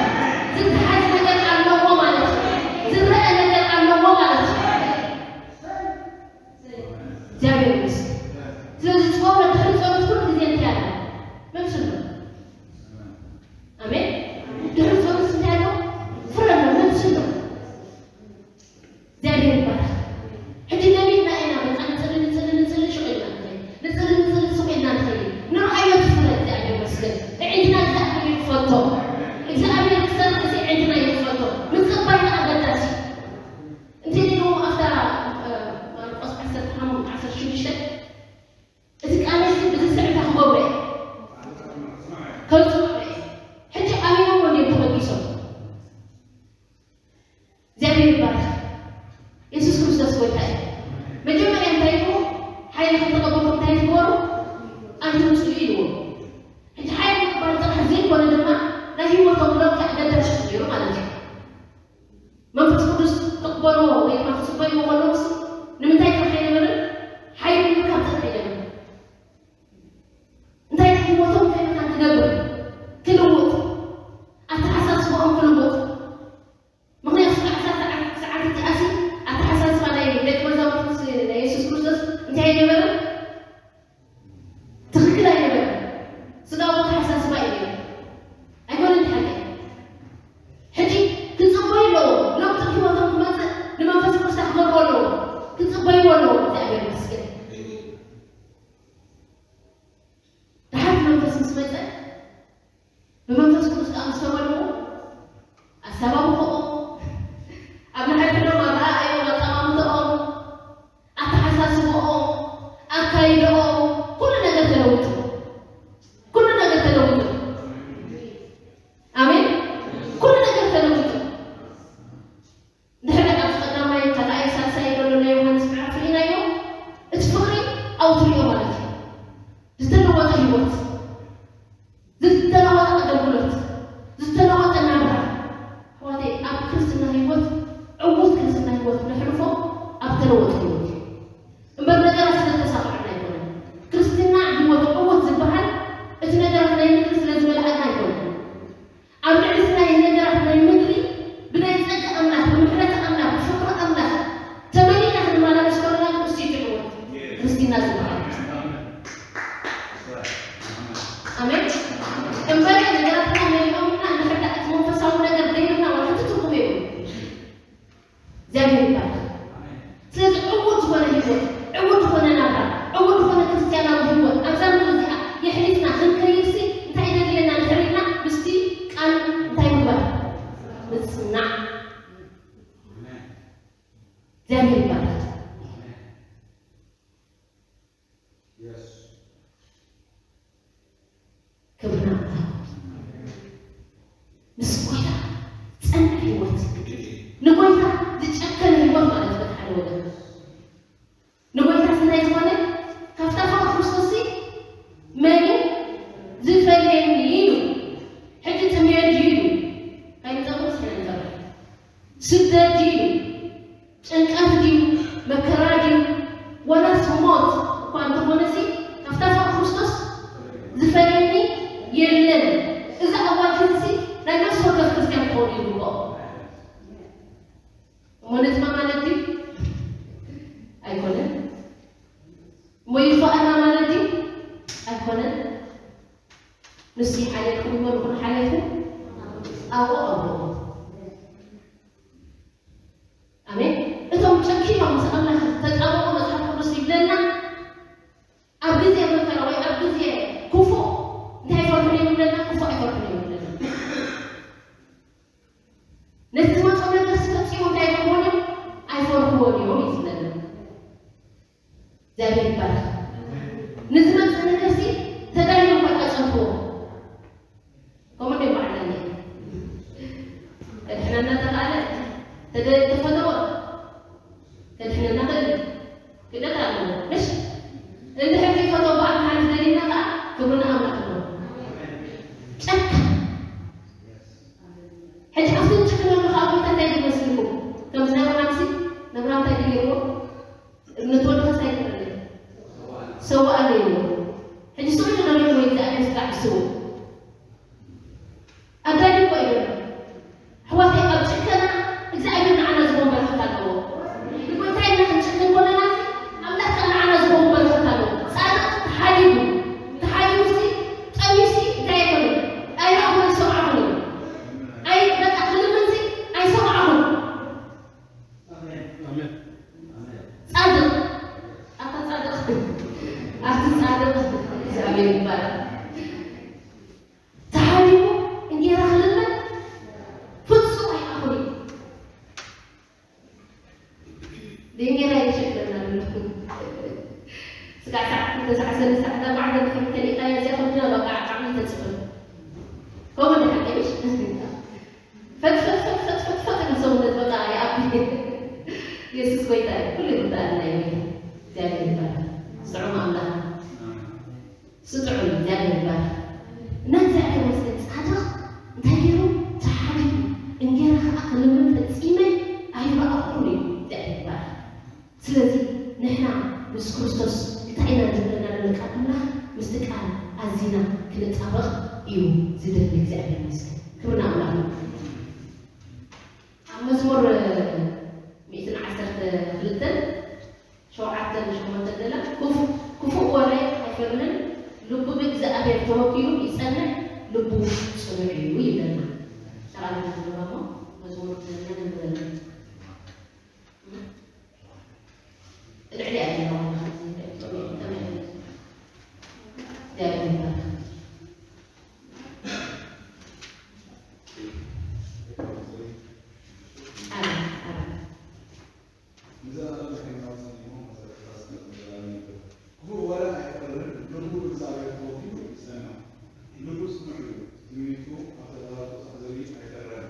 ዝተሓዝ ነገር ኣለዎ ማለት እዩ። ዝረአ ነገር ኣለዎ ማለት እዩ። እግዚኣብሔር ይመስገን። ስለዚ ጾም ድሕሪ ጸሎት ኩሉ ግዜ እንታይ ኣሎ? መምስል ነው። ኣሜን። ድሕሪ ጸሎት እንታይ ኣሎ? ፍረ ነው፣ መምስል ነው። እግዚኣብሔር ይባረክ። ሕጂ ለሚድና ኢና በቃ ንጽሊ ንጽሊ ንጽሊ ሽቕ ኢልና ንኸይድ። ንጽሊ ንጽሊ ስቕ ኢልና ንኸይድ። ንርኣዮ እቲ ፍረ እግዚኣብሔር ይመስገን። ኣዒንትና እግዚኣብሔር ይፈቶ። እግዚኣብሔር ክሰርሕ እዚ ኣዒንትና እዩ ዝፈቶ። ምጽባይ ኣገዳሲ። እንታይ ኢልዎ ኣብታ ማርቆስ ዓሰርተ ሓሙሽተ ዓሰርተ ሽዱሽተ እቲ ቃል እዚ ብዝስዕብ ክገብሮ እየ። ከብጽሑ እየ። ሕጂ ኣሚኖም እንዲዮም ተበጊሶም። እግዚኣብሔር ይባረክ። የሱስ ክርስቶስ ጎይታ እዩ። መጀመርያ እንታይ ኢልዎ? ሓይሊ ከም ተቐበልኩም እንታይ ትግበሩ? ኣይትውፅኡ ኢልዎ። ሕጂ ሓይሊ ምቕባል ጥራሕ ዘይኮነ ድማ ናይ ህይወቶም ለውጢ ኣገዳሲ እዩ ነይሩ ማለት እዩ። መንፈስ ቅዱስ ክቕበልዎ ወይ ድማ ክፅበይዎ ከለውስ ንምንታይ ጥራሕ ኣይነበረን? ሓይሊ ምርካብ ጥራሕ ኣይነበረን። እንታይ ህይወቶም ከይመታን ክገብር፣ ክልውጥ፣ ኣተሓሳስባኦም ክልውጥ። ምኽንያቱ ስጋዕ ሰዓት ሰዓት እቲኣሲ ኣተሓሳስባ ናይ ደቂ መዛሙርቲ ናይ የሱስ ክርስቶስ እንታይ ኣይነበረን? ትኽክል ኣይነበረን። ስጋዊ ኣተሓሳስባ እዩ ነይሩ። ኣይኮነን ሓቂ። ሕጂ ክጽበዩ ኣለዎ። ለውጢ ህይወቶም ክመጽእ ንመንፈስ ቅዱስ ክገብርዎ ኣለዎ። ክጽበይዎ ኣለዎ። እግዚኣብሔር ይመስገን። ድሓር መንፈስ ምስ መጸ ብመንፈስ ቅዱስ ከዓ ምስ ተመልኡ ኣሰባብኾኦም ኣብ ንሕድሕዶም ኣረኣእዮም ኣጠማምተኦም ኣተሓሳስበኦም ኣካይደኦም ኩሉ ነገር ተለውጡ። ኩሉ ነገር ተለውጡ። ኣሜን። ኩሉ ነገር ተለውጡ። ድሕሪ ኣብዚ ቀዳማይ ካልኣይ ሳልሳይ ዘሎ ናይ ዮሃንስ ምዕራፍ ርኢናዮ። እቲ ፍቕሪ ኣብኡ ትሪኦ ማለት እዩ። ዝተለወጠ ህይወት፣ ዝተለወጠ ኣገልግሎት፣ ዝተለወጠ ናብራ። ኣሕዋተይ ኣብ ክርስትና ህይወት ዕዉት ክርስትና ህይወት ነሕልፎ ኣብ ተለወጠ ህይወት እዩ። እምበር ነገራት ስለ ዝተሳኽዐና ኣይኮነን። ክርስትና ህይወት ዕዉት ዝበሃል እቲ ነገራት ናይ ምድሪ ስለ ዝመልኣና ኣይኮነን። ኣብ ልዕሊ ናይ ነገራት ናይ ምድሪ ብናይ ጸጋ ኣምላኽ፣ ብምሕረት ኣምላኽ፣ ብፍቕሪ ኣምላኽ ተመሊእና ክንመላለስ ከለና እሱ እዩ ዕወት ክርስትና ዝበሃል። ኣሜን። እምበር ነገራትና መሊኦምና እንድሕር ደኣ እቲ መንፈሳዊ ነገር ደይብና ዋላ ሓንቲ ትርጉም የብሉን። እግዚኣብሔር ይባረክ። ስለዚ ዕዉት ዝኾነ ህይወት፣ ዕዉት ዝኾነ ናብራ፣ ዕዉት ዝኾነ ክርስትያናዊ ህይወት ኣብዛ ምድሪ እዚኣ የሕሊፍና ክንከይድሲ እንታይ ዘድልየና ድሕር ኢልና ምስቲ ቃል እንታይ ምግባር? ምጽናዕ። እግዚኣብሔር ይባረክ። ክብርና ኣምላኽ። ምስ ጎይታ ዝጸንዕ ህይወት፣ ንጎይታ ዝጨከነ ህይወት ማለት እዩ። በቲ ሓደ ወገን ንጎይታ እንታይ ዝኾነ ካብታ ፍቕሪ ክርስቶስ መን እዩ ዝፈልየኒ ኢሉ። ሕጂ ጥሜት ድዩ ኢሉ ኣይንጠቕስ ኢና ንገብር። ስደት ድዩ ጭንቀት ድዩ መከራ ድዩ ዋላስ ሞት እኳ እንተኾነሲ ካብታ ፍቕሪ ክርስቶስ ዝፈልየኒ የለን። እዚ ኣዋጅ እዚ ናይ ነፍሲ ወከፍ ክርስትያን ክኸውን ይግብኦ። እሞ ነጥማ ማለት ድዩ? ኣይኮነን። እሞ ይግባኣና ማለት ድዩ? ኣይኮነን። ንሱ ይሓልየልኩም እሞ ንኹን ሓልየልኩም ኣብኡ ኣብኡ ኣሜን። እቶም ጨኪኖም ምስ ኣምላኽ ዝተጣበቑ መጽሓፍ ቅዱስ ይብለና ኣብ ግዜ መከራ ወይ ኣብ ግዜ ክፉእ እንታይ ኣይፈርሑን እዮም ይብለና? ክፉእ ኣይፈርሑን እዮም ይብለና። ነቲ ዝመጾም ነገር ፈጺሞም እንታይ ኣይገብርዎን እዮም? ኣይፈርሕዎን እዮም እዩ ዝብለና። እግዚኣብሔር ይባረክ። ንዝመጽእ ነገርሲ ተዳልዮም እኳ ኣይጸንሕዎ። ከምኡ እንደ ባዕልና እኒአ። ከድሕነና ተኻእለ፣ ተደ-፣ ተፈተወ። ከድሕነና ክእል። ክእለት ኣለዎ። ምሽ? እንድሕር ዘይፈተወ በኣ ኣዕስዎ። ኣዳሊ እኮ እዩ። ኣሕዋተይ፣ ኣብ ጭከና እግዚኣብሔር ንዓና ዝቦን በረኸት ኣለዎ። ንጎይታ ኢልና ክንጭክን ከለና፣ ኣምላኽ ከኣ ንዓና ዝቦን በረኸት ኣለዎ። ጻድቕ ተሓዲጉ፣ ተሓዲጉ ሲ፣ ጠምዩ ሲ፣ እንታይ ኣይኮነን? ኣይረኣኹን፣ ኣይሰምዓኹን። ኣይ፣ በቃ፣ ክልምን ሲ፣ ኣይሰምዓኹን። ኣሜን። ጻድቕ፣ ኣታ ጻድቕ፣ ኣቲ ጻድቕ፣ እግዚኣብሔር ይባረክ። ተሓዲጉ እንጌራ ክልምን ፍጹም ኣይኣኹን እዩ። ብእንጌራ ይሸፍነና ኣሎ። ስጋዕ ሰዓት ክልተ ሰዓት፣ ሰለስተ ሰዓት፣ ኣርባዕተ ድሕሪ ተሊእካያ እዚኣ ከብድና በቃ ዓቕሚ ተጽብር። ከምኡ እንደ ሓቂ ምሽ? ፈት፣ ፈት፣ ፈት፣ ፈት፣ ፈት፣ ፈት፣ ፈት፣ ሰውነት በቃ ይኣቢ። የሱስ ጎይታ እዩ። ኩሉ ይርዳእና እዩ። እግዚኣብሔር ይባረክ። ስዑም ኣምላኽ። ስጥዑም እግዚኣብሔር ይባረክ። እና እግዚኣብሔር ይመስገን፣ ጻድቕ እንታይ ገይሩ? ተሓዲጉ። እንጌራ ከዓ ክልምን ፈጺመ ኣይረኣኹን እዩ። እግዚኣብሔር ይባረክ። ስለዚ ንሕና ምስ ክርስቶስ እንታይ ኢና ዝብለና ዘሎ ቃል ኣምላኽ? ምስቲ ቃል ኣዚና ክንጣበቕ እዩ ዝደሊ። እግዚኣብሔር ይመስገን። ክብሪ ንኣምላኽ ይኹን። ኣብ መዝሙር ሚእትን ዓሰርተ ክልተን ሸውዓተን ሸሞንተን ገለ፣ ክፉ-፣ ክፉእ ወረ ኣይፈርህን፣ ልቡ ብእግዚኣብሔር ተወኪሉ ይጸንዕ፣ ልቡ ጽኑዕ እዩ ይብለና። ሸራሪ ንብሎ እሞ መዝሙር ዘለና ንብለና። ልዕሊ ኣለዋ። ኣሜን፣ ኣሜን። ንዘለኣለም ሕያው ጸኒሑ መሰረትካ እስከ ዘላለም ይክበር። ክፉእ ወረ ኣይፈርህን፣ ልቡ ብእግዚኣብሔር ተወኪሉ ይጸንዕ። ልቡ ጽኑዕ እዩ፣ ትምኒቱ ኣብ ተግባራቱ ከም ዘርኢ ኣይፈርህን።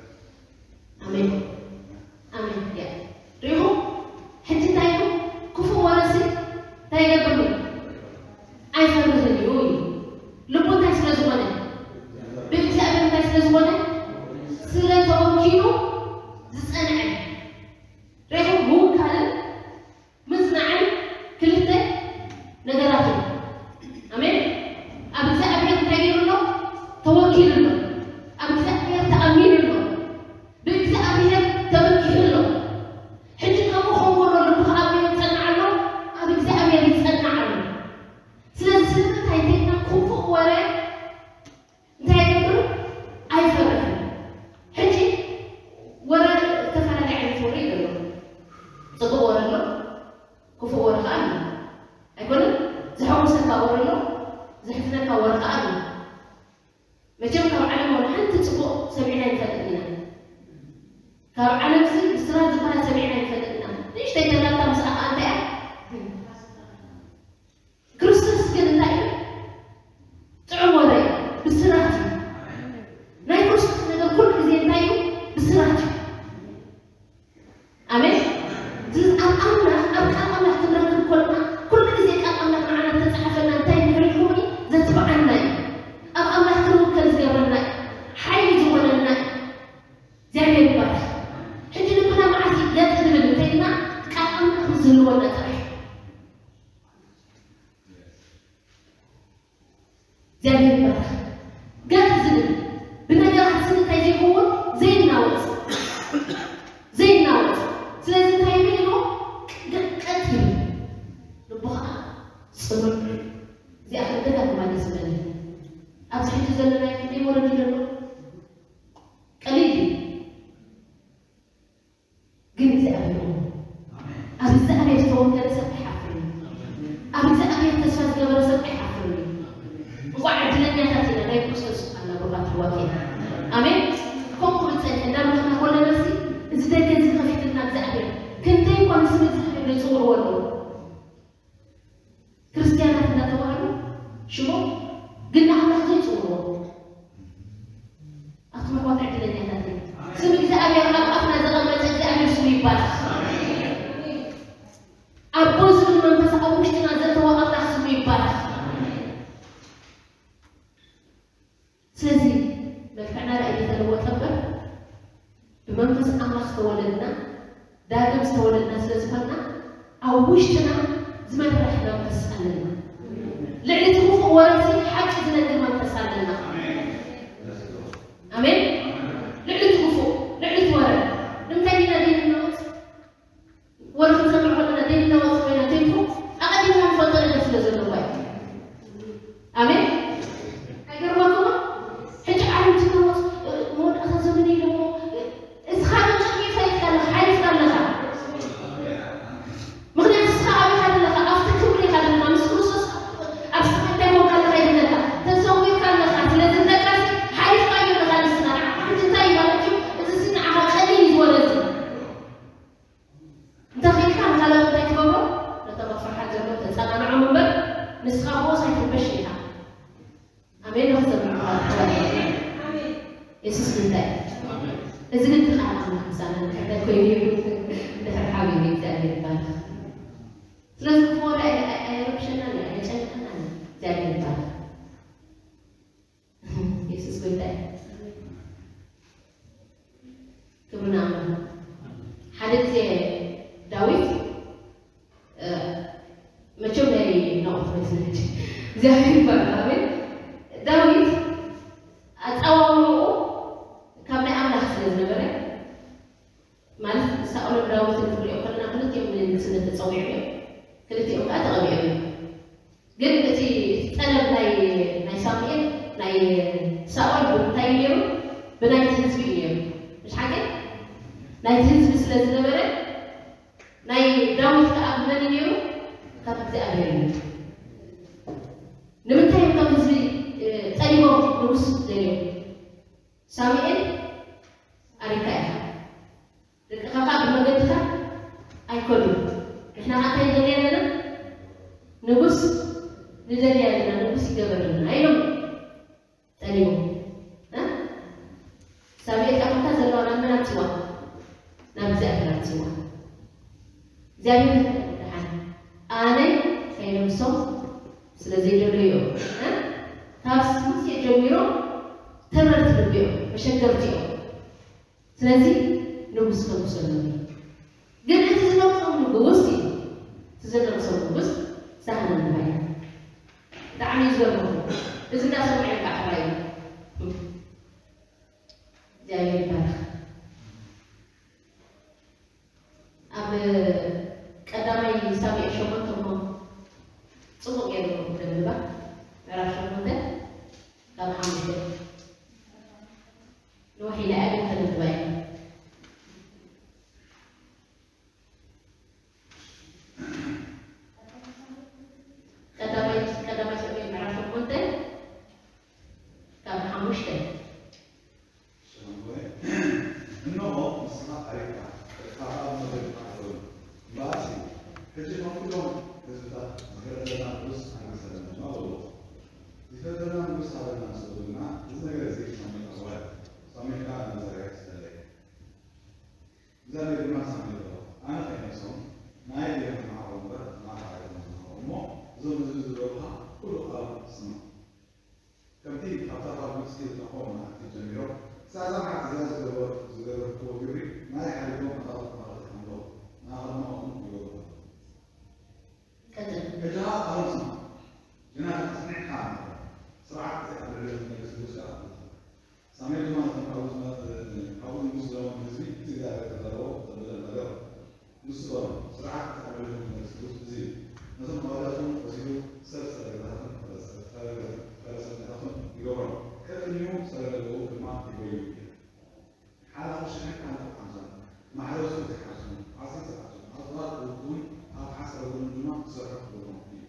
ኣሜን። ኣሜን። ያ። ሪኹም? ሕጂ እንታይ ኢሉ? ክፉእ ወረሲ እንታይ ይገብር እዩ? ኣይፈርህን እዩ እዩ። ልቡ እንታይ ስለ ዝኾነ? ብእግዚኣብሔር እንታይ ስለ ዝኾነ? ስለ ተወኪሉ ዝጸንዐ። ሪኹም? ምውካልን ምጽናዕን ክልተ ነገራት እዮም። ኣሜን። ኣብ እግዚኣብሔር እንታይ ገይሩ ኣሎ? ተወኪሉ ኣሎ። ኣብ እግዚኣብሔር ተኣሚኑ ኣሎ። ብእግዚኣብሔር ተመኪሑ ኣሎ። ሕጂ ከምኡ ክኸውን ከሎ ልቡ ከኣ ኣብ መን ይጸንዕ ኣሎ? ኣብ እግዚኣብሔር ይጸንዕ ኣሎ። ስለዚ ስለምንታይ እንተኢልና ክፉእ ወረ እንታይ ኣይገብርን? ኣይፈርሕን። ሕጂ ወረ፣ ዝተፈላለየ ዓይነት ወረ እዩ ዘሎ። ጽቡቕ ወረ ኣሎ፣ ክፉእ ወረ ከኣ ኣሎ። ኣይኮነን? ዘሐጉሰካ ወረ ኣሎ፣ ዘሕዝነካ ወረ ከኣ ኣሎ። መቸም ካብ ዓለም ዋላ ሓንቲ ጽቡቕ ሰሚዕና ኣይንፈልጥን ኢና። ካብ ዓለም እዚ ብስራት ዝበሃል ሰሚዕና ኣይንፈልጥን ኢና። ንእሽተይ ተላታ ምስኣ ከኣ እንታይ እያ? ክርስቶስ ግን እንታይ እዩ? ጥዑም ወረ እዩ፣ ብስራት እዩ። ናይ ክርስቶስ ነገር ኩሉ ግዜ እንታይ እዩ? ብስራት እዩ። ኣሜን። ስለዚ ኣብ ኣምላኽ፣ ኣብ ቃል ኣምላኽ ክንረክብ ከለና፣ ኩሉ ግዜ ቃል ኣምላኽ ንዓና እተጻሕፈልና እንታይ ንኽንከውን እዩ? ዘትብዓና እዩ። ኣብ ኣምላኽ ክንውከል ዝገብረና እዩ። ሓይሊ ዝኾነና እዩ። እግዚኣብሔር ይባረኽ። ሕጂ ልብና መዓስ እዩ ገጥ ዝብል እንተኢልና፣ ቃል ኣምላኽ ምስ ዝህልወና ጥራሕ። እግዚኣብሔር ይባረኽ። ገጥ ዝብል ብነገራት ስንታይ ዘይከውን ዘይናወጽ፣ ዘይናወጽ። ስለዚ እንታይ ይብል ኢሉ? ገ-፣ ቀጥ ይብል። ልቡ ኸዓ ጽኑዕ። እዚኣ ክደጋግማ ደስ ዝብለኒ። ኣብዚ ሕጂ ዘለናዮ ክንደይ ወረዲ ዘሎ? ቀሊል እዩ። ግን እግዚኣብሔር እሙን። ኣብ እግዚኣብሔር ዝተወከለ ሰብ ኣይሓፍርን እዩ። ኣብ እግዚኣብሔር ተስፋ ዝገበረ ሰብ ኣይሓፍርን እዩ። እንቋዕ ዕድለኛታት ኢና፣ ናይ ክርስቶስ ኣና ብሩኻት ኣሕዋት ኢና። ኣሜን። ከምኡ ክንብል ጸኒሕና፣ እናምለኽና ከለና፣ እዚ ደገ እዚ ከፊትልና እግዚኣብሔር፣ ክንደይ እኳ ንስም እግዚኣብሔር ዘይጽውዕዎ ኣለዉ። ክርስትያናት እናተባህሉ ሽሞም ግን ንኣምላኽ ዘይጽውዕዎ። ኣቱም ኣሕዋት ዕድለኛታት ኢና። ስም እግዚኣብሔር ኣብ ኣፍና ዘቐመጠ እግዚኣብሔር ስሙ ይባረኽ። ኣቦ ዝብል መንፈስ ኣብ ውሽጥና ዘእተወ ኣምላኽ ስሙ ይባረኽ። ስለዚ መልክዕና ራእይ እየተለወጠ እምበር ብመንፈስ ኣምላኽ ዝተወለድና፣ ዳግም ዝተወለድና ስለ ዝኾንና፣ ኣብ ውሽጥና ዝመርሕ መንፈስ ኣለና። ልዕሊ እቲ ክፉእ ወረሲ ሓቂ ዝነግር መንፈስ ኣሎ። የሱስ ምንታይ? እዚ ግን እቲ ቃል ኣምላኽ ምሳና እንታይ ኮይኑ እዩ? ድሕሪ ሓቢሩ እግዚኣብሔር ይባረኽ። ስለዚ ክፉ ወረ ኣይ- ኣይ- ኣይረብሸናን እዩ፣ ኣይጨንቀናን እዩ። እግዚኣብሔር ይባረኽ። የሱስ ጎይታ እዩ። ክብሪ ንኣምላኽ። ሓደ ግዜ ዳዊት፣ እ፣ መቸም ናይ ናቑት መስለች እግዚኣብሔር ይባረኽ። ኣሜን። ዳዊት ኣጸዋውርኡ ካብ ናይ ኣምላኽ ስለ ዝነበረ፣ ማለት ሳኦልን ዳዊትን ክንሪኦ ከለና ክልቲኦም ንንግስነት ተጸዊዖም እዮም። ክልቲኦም ከዓ ተቐቢኦም እዮም። ግን እቲ እቲ ጠለብ ናይ ናይ ሳሙኤል ናይ ሳኦል ብምንታይ እዩ ነይሩ? ብናይቲ ህዝቢ እዩ ነይሩ። ምሽ ሓቂ ናይቲ ህዝቢ ስለ ዝነበረ ናይ ዳዊት ከዓ ብመን እዩ ነይሩ? ካብ እግዚኣብሔር እዩ። ንምንታይ እዮም ከም ህዝቢ ጠሊቦም ንጉስ ደልዮም? ሳሙኤል ኣሪካ ኢኻ፣ ደቅኻ ከዓ ብመገድኻ ኣይከዱን። ንሕና ከዓ እንታይ ንደሊ ኣለና? ንጉስ ንደሊ ኣለና፣ ንጉስ ይገበርልና ኢሎም ጠሊቦም። ሳሙኤል ከዓ ዘለዋ ናብ መን ኣምፅዋ? ናብ እግዚኣብሔር ኣምፅዋ። እግዚኣብሔር ደሓን ኣነ ከይነምሶም ስለ ዘይደለዮ ካብ ሙሴ ጀሚሮም ተረርቲ ልብዮም መሸገርቲ እዮም። ስለዚ ንጉስ ከንጉሰሎም እዩ። ግን እቲ ዝነግሶም ንጉስ እዩ። እቲ ዝነግሶም ንጉስ ሳህለ ንባይ። ብጣዕሚ እዩ ዝገርመኩም። እዚ እንዳሰምዐ ከዓ ሕራይ እዩ። እግዚኣብሔር ይባርክ። ኣብ ቀዳማይ ሳሙኤል ሸሞንተ እሞ ጽቡቕ ገይሩ ደንብባ። ምዕራፍ ሸሞንተ ካብ ሓሙሽተ ንውሕ ኢለ እያ ግን ተንብባ እያ። ቀዳማይ ቀዳማይ ሳሙኤል ምዕራፍ ሸሞንተ ካብ ሓሙሽተ። እነሆ ንስኻ ኣሪካ፣ ደቅኻ ኣብ መገድካ ኣሕውዮም። እምበኣርሲ፣ ሕጂ እቶም ኩሎም ህዝብታት ዝፈረደና ንጉስ ኣንግሰልና ድማ በልዎ። ዝፈረደና ንጉስ ሃበና ምስ በሉና፣ እዚ ነገር እዚ ሳሙኤል ኣዋል፣ ሳሙኤል ከኣ ንኣዛርያ ተሰለየ። እግዚኣብሔር ድማ ንሳሙኤል በሎ፣ ኣነ ከይነግሶም ንኣይ እዮም ዝመሃሩ እምበር ንኣኻ ኣይኮኑን ዝመሃሩ እሞ፣ እዞም ህዝቢ ዝብለውኻ ኩሉ ቃሎም ስማዕ። ከምቲ ኣብታ ካብ ግብጺ ዝለኣኽዎም መዓልቲ ጀሚሮም ክሳብ እዛ መዓልቲ እዚኣ ዝገበር- ዝገበርክዎ ግብሪ ንኣይ ሓዲጎም ኣታኽልቲ ኣታኽልቲ ሓምለኹ፣ ንኣኻ ድማ ከምኡ ይገብሩ ኣለዉ። ቀጽል። ሕጂ ኸኣ ቃሎም ስማዕ፣ ግና ኣጽኒዕካ ኣምር፣ ስርዓት እዚ ኣብ ልዕሊ ንጉስ ከኣ ኣምጽእ። ሳሙኤል ድማ ነቶም ካብኡ ዝመ- ካብኡ ንጉስ ዝለመኑ ህዝቢ እቲ እግዚኣብሔር ከም ዘለዎ ዘበለ ነገሮም። ንሱ በሎም፣ ስርዓት እቲ ኣብ ልዕሊ ንጉስ እዚ እዩ። ነቶም ኣዋልዳቱን ወሲዱ ሰብ ሰረገላታቱን ፈረሰ- ፈረገ- ፈረሰኛታቱን ይገብሮም፣ ቀጢን እዩ፣ ሰረገላኡ ድማ ይጎዩ እዩ። ሓላፊ ሽሕን ሓላፊ ሓምሳን፣ ማሕረስቱ ዘይሓስሙ፣ ዓስቢ ዝሓስሙ፣ ኣጽዋር ክውግኡን ኣብ ሓሰረ እውን ድማ ክሰርሑ ክገብሮም እዩ።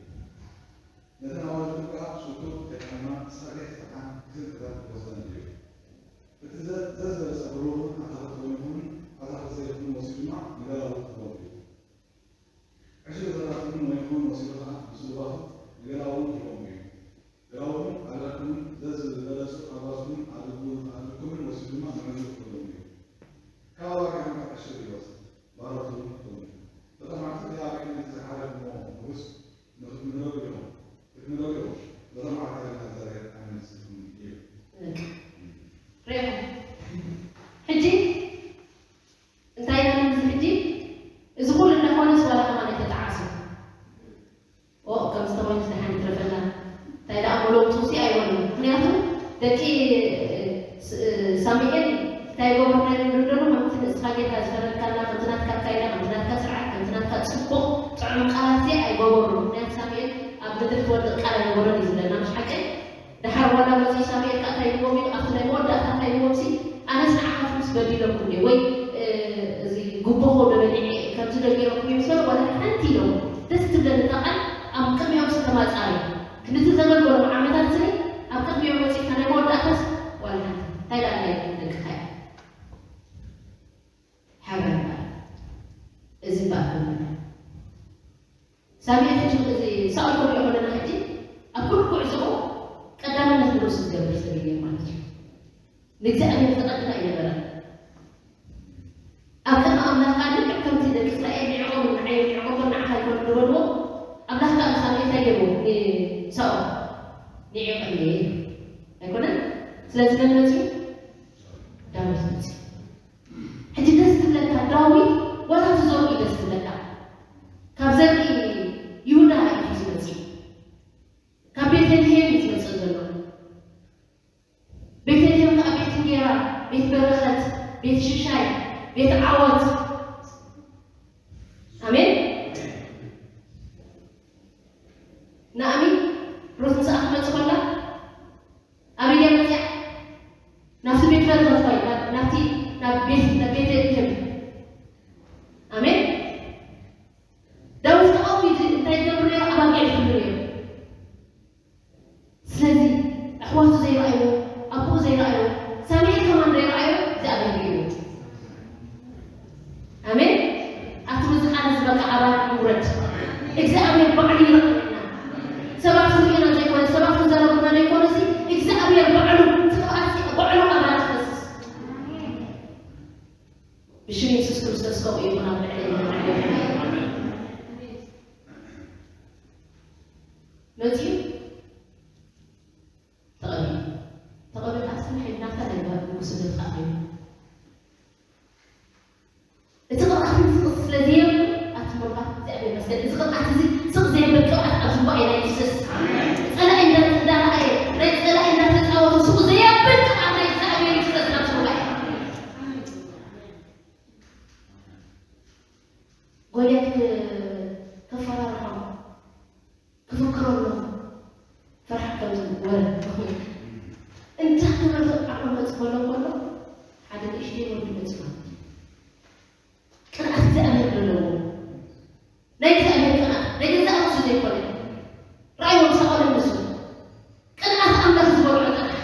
ነተን ኣዋልድ ከኣ ሽቱ ከይጠዓማ፣ ጸግዒ ዝጠዓም ክልተ ክወስደን እዩ። እቲ ዘ- ዘዝበለጸ ብሩርን ኣታኽልቲ ወይንኹምን ኣታኽልቲ ዘይትኹምን ወሲዱ ድማ ንገላውት ክህቦም እዩ። ዕሽል ዘራእቲ እውን ወይንኹምን ወሲዱ ኸኣ ንስውራኹም ንገላውት ክህቦም እዩ። ገላውትን ኣግራብኩምን ዘዝበለጹ ኣባዝኩምን ኣድግኩምን ወሲዱ ድማ ንዕዙዝ ክህቦም እዩ። ካብ ኣባጊዕኩም ከዓ ዕሽል ይወስድ፣ ባሮት እውን ክህቦም እዩ። በቶም ኣብቲ እቲ ኣብ ቅድሚ እቲ ዝሓረድኩሞ ንጉስ ንኽትምረዱ ኢኹም። ክትምረዱ ኢኹም። በቶም ዓርክታት እግዚኣብሔር ኣይመልስልኩምን እዩ። ርኢኹም። ሕጂ እንታይ ኢና ንብል ሕጂ? እዚ ኩሉ እናኾነስ ዋላ ከማን ኣይተጣዓሰን። ኦ፣ ከምዚ ተኾይኑ ዝደሓን ይትረፈና። እንታይ ደኣ ምሎም ጥውሲ ኣይበሉን። ምኽንያቱ ደቂ ስ- ሳሙኤል እንታይ ይገብሩ ናይ ምንድንደሉ ከምቲ ንስኻ ጌርካ ዝፈረድካና፣ ከምቲ ናትካ ኣካይዳ፣ ከምቲ ናትካ ስርዓት፣ ከምቲ ናትካ ጽቡቕ ጥዑም ቃላት እዚ ኣይገበሩን። ምኽንያቱ ሳሙኤል ኣብ ምድሪ ትወድቕ ቃል ኣይነበሮን እዩ ዝብለና፣ ምሽ ሓቂ? ደሓር ዋላ መጺኡ ሳሙኤል ከኣ እንታይ ኢልዎም እዩ? ኣብቲ ናይ መወዳእታ እንታይ ኢልዎም ሲ? ኣነስ ንዓኻትኩምስ በዲለኩም ድየ? ወይ፣ እ፣ እዚ ጉቦኹም በሊዐ ከምዚ ዶ ገይረኩም እዩ ምስ በለ፣ ዋላ ሓንቲ ኢሎም። ደስ ትብለኒ እታ ቃል፣ ኣብ ቅድሚኦም ሲ ተማጻሪ። ክንዲ ዘገልገሎም ዓመታት ስኒ፣ ኣብ ቅድሚኦም መጺእካ ናይ መወዳእታስ ዋላ ሓንቲ። እንታይ ደኣ ኢልኩም ደቅኻ እያ? ሓራ እምበኣር። እዚ እምበኣር ክብል። ሳሙኤል ሕጂ እዚ ሳኦል ክንሪኦ ከለና ሕጂ ኣብ ኩሉ ጉዕዞኡ ቀዳምነት ንርእሱ ዝገበረ። ዝገብር ሰብ የለን ማለት እዩ። ንእግዚኣብሔር ዝቐድማ ኣይነበረን። ኣብ ቅድሚ ኣምላኽ ከኣ ልክዕ ከምቲ ደቂ እስራኤል ንዕኦም ንዓይ ንዕኦም ንዓኻ ይኮኑ ዝበልዎ፣ ኣምላኽ ከኣ ንሳሙኤል እንታይ ገይርዎ? ንሳኦል ንዒቕ እየ ኣይኮነን? ስለዚ መን መጺኡ? ዳዊት መጺኡ። ሕጂ ደስ ዝብለካ ዳዊት ዋላ እቲ ዘርኡ እዩ ደስ ዝብለካ። ካብ ዘርኢ ይሁዳ እዩ ዝመጽእ። ካብ ቤተልሔም እዩ ዝመጽእ ዘሎ። ቤተልሔም ከኣ ቤት እንጌራ፣ ቤት በረኸት፣ ቤት ሽሻይ፣ ቤት ዓወት። ኣሜን። ናኣሚ ሩት ምሳኣ ክትመጽእ ከላ ኣበይ እያ መጽያ? ናብቲ ቤት በረኸት ወይ ናብ- ናብቲ ናብ ቤት ናብ ቤተልሔም። ኣሜን። ዳዊት ከኣ ኣብኡ እንታይ ይገብር ነይሩ? ኣባጊዕ ይሕሉ ነይሩ። ስለዚ ኣሕዋቱ ዘይረኣይዎ፣ ኣቦኡ ዘይረኣይዎ፣ ሳሙኤል ከማን ዘይረኣዮ እግዚኣብሔር ርእይዎ። ኣሜን። ኣቲ ሙዚቃ ንዝበቃ ኣባና ይውረድ። እግዚኣብሔር ባዕሉ ይረኣየና። ሰባት ክርእዩና ዘይኮነ፣ ሰባት ክዛረቡና ዘይኮነ፣ እዚ እግዚኣብሔር ባዕሉ፣ እቲ ቅብኣት ባዕሉ ኣባና ክፈስስ። ብሽም የሱስ ክርስቶስ ከምኡ ይኹን ኣብ ልዕሊ መጺኡ ተቐቢኡ። ተቐቢኡ ኣስሊ ሓይልናታ ናይ ንጉስነት ኣትዩ። እቲ ቅብኣት እዚ ስለ ዘየብሉ ኣቲ ምሩኻት እግዚኣብሔር ይመስገን። እዚ ቅብኣት እዚ ስቕ ዘየብል ቅብኣት ኣብዚ ጉባኤ ናይ ይፍሰስ። ጸላኢ እንዳ- እንዳረኣየ ናይ ጸላኢ እንዳተጻወተ ስቕ ዘየብል ቅብኣት ናይ እግዚኣብሔር ይፍሰስ ናብ ጉባኤ። ጎልያድ ክ- ከፈራርሖም ክፍክረሎም ፍርሓት ከም ዝወረ እንታይ ክብረት ዓቕሚ መጽእ ከሎ ከሎ ሓደ ንእሽተይ ወዲ መጽእ ማለት እዩ። ቅንኣት እግዚኣብሔር ዘለዎ ናይ እግዚኣብሔር ቅንኣት ናይ ገዛእ ርእሱ ዘይኮነ ራእዮም ሳኦልን ንሱ ቅንኣት ኣምላኽ ዝበልዖ ጥራሕ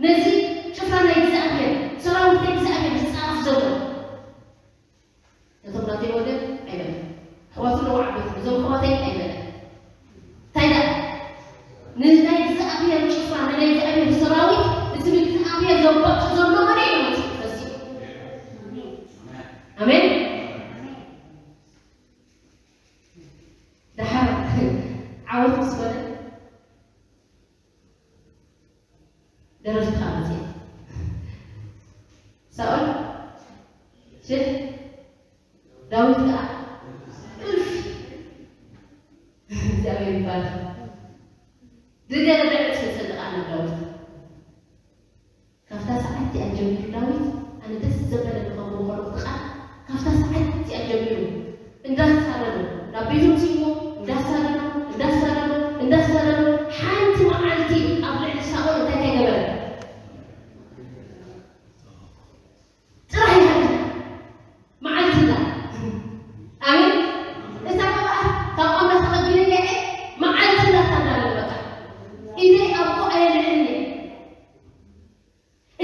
ነዚ ጭፍራ ናይ እግዚኣብሔር ሰራዊት ናይ እግዚኣብሔር ዝጻረፍ ዘሎ ነቶም ናተይ ወገን ኣይበለ። ኣሕዋቱ ኣለዉ ዓበይቲ፣ እዞም ኣሕዋተይ ኣይበለ። እንታይ ደኣ? ንናይ እግዚኣብሔር ጭፍራ፣ ንናይ እግዚኣብሔር ሰራዊት፣ እቲ ንእግዚኣብሔር ዘባጭ ዘሎ መን እዩ መጺኡ ፈሲሑ? ኣሜን። ደሓር ዓወት ምስ በለ ደረፍቲ ከዓ መፅእ። ሳኦል ሽሕ፣ ዳዊት ከዓ እልፍ። እግዚኣብሔር ይባረክ። ድገ ድገ ዕፅፊ ይፅልእ ኣሎ ዳዊት። ካብታ ሰዓት እቲኣ ጀሚሩ ዳዊት ኣነ ደስ ዘበለኒ ከምኡ ከልኦት ቃል ካብታ ሰዓት እቲኣ ጀሚሩ እንዳሳደዶ ናብ ቤቱ ምፅእዎ እንዳሳደዶ እንዳሳደዶ እንዳሳደዶ ሓንቲ መዓልቲ ኣብ ልዕሊ ሳኦል እንታይ ከይገበረ ጥራሕ ይሃድም መዓልቲ እንዳ ኣሜን እታ ቅብኣት ካብ ኣምላኽ ተቐቢለያ እየ መዓልቲ እንዳ ታዳለ በቃ ኢደይ ኣብኡ ኣየልዕልን እየ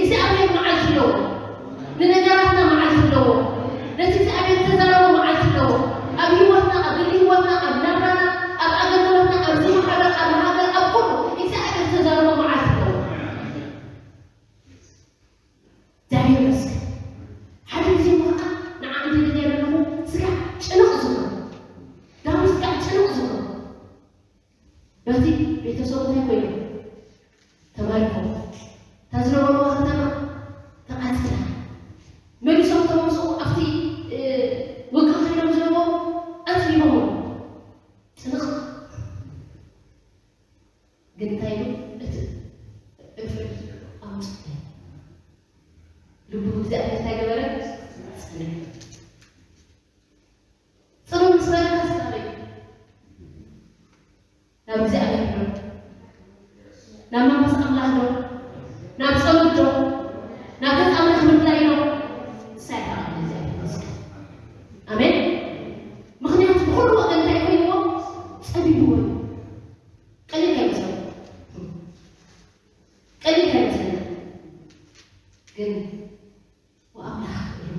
እግዚኣብሔር መዓልቲ ኣለዎ። ንነገራትና መዓልቲ ኣለዎ። ነቲ እግዚኣብሔር ዝተዛረቦ መዓልቲ ኣለዎ። ኣብ ህይወትና፣ ኣብ ግሊ ህይወትና፣ ኣብ ናብራና፣ ኣብ ኣገልግሎትና፣ ኣብዚ ማሕበር፣ ኣብ ሃገር፣ ኣብ ኩሉ እግዚኣብሔር ዝተዛረቦ መዓልቲ ኣለዎ። እግዚኣብሔር ይመስገን። ሓደ ግዜ እሞ ከዓ ንዓ እንተ ደልየ ኣለኹ ስጋዕ ጭንቕ ዝብሎ ዳዊት ስጋዕ ጭንቕ ዝብሎ በቲ ቤተሰቡ እንታይ ኮይኖም ተማሪኾም እታ ዝነበርዋ ከተማ ተቓፂላ መሊሶም ተመምፅኡ ኣብቲ ውግእ ከይዶም ዝነበሩ ኣፅሊሞም ጭንቕ ግን እንታይ ኢሉ እቲ እፍር ኣውፅእ ልቡ እግዚኣብሔር እንታይ ገበረ ፅንዕ ፅንዕ ምስ በለካ ስጋበይ ናብ እግዚኣብሔር ዶ ናብ መንፈስ ኣምላኽ ዶ ናብ ጸሎት ዶ ናብ ገጽ ኣምላኽ ምድላይ ዶ ንሳ እያ ተቐብል እግዚኣብሔር ይመስገን ኣሜን ምኽንያቱ ብኩሉ ወገን እንታይ ኮይንዎ ጸቢብዎ እዩ ቀሊል ከይመስለኩም ቀሊል ከይመስለኩም ግን ወኣምላኽ ኢሉ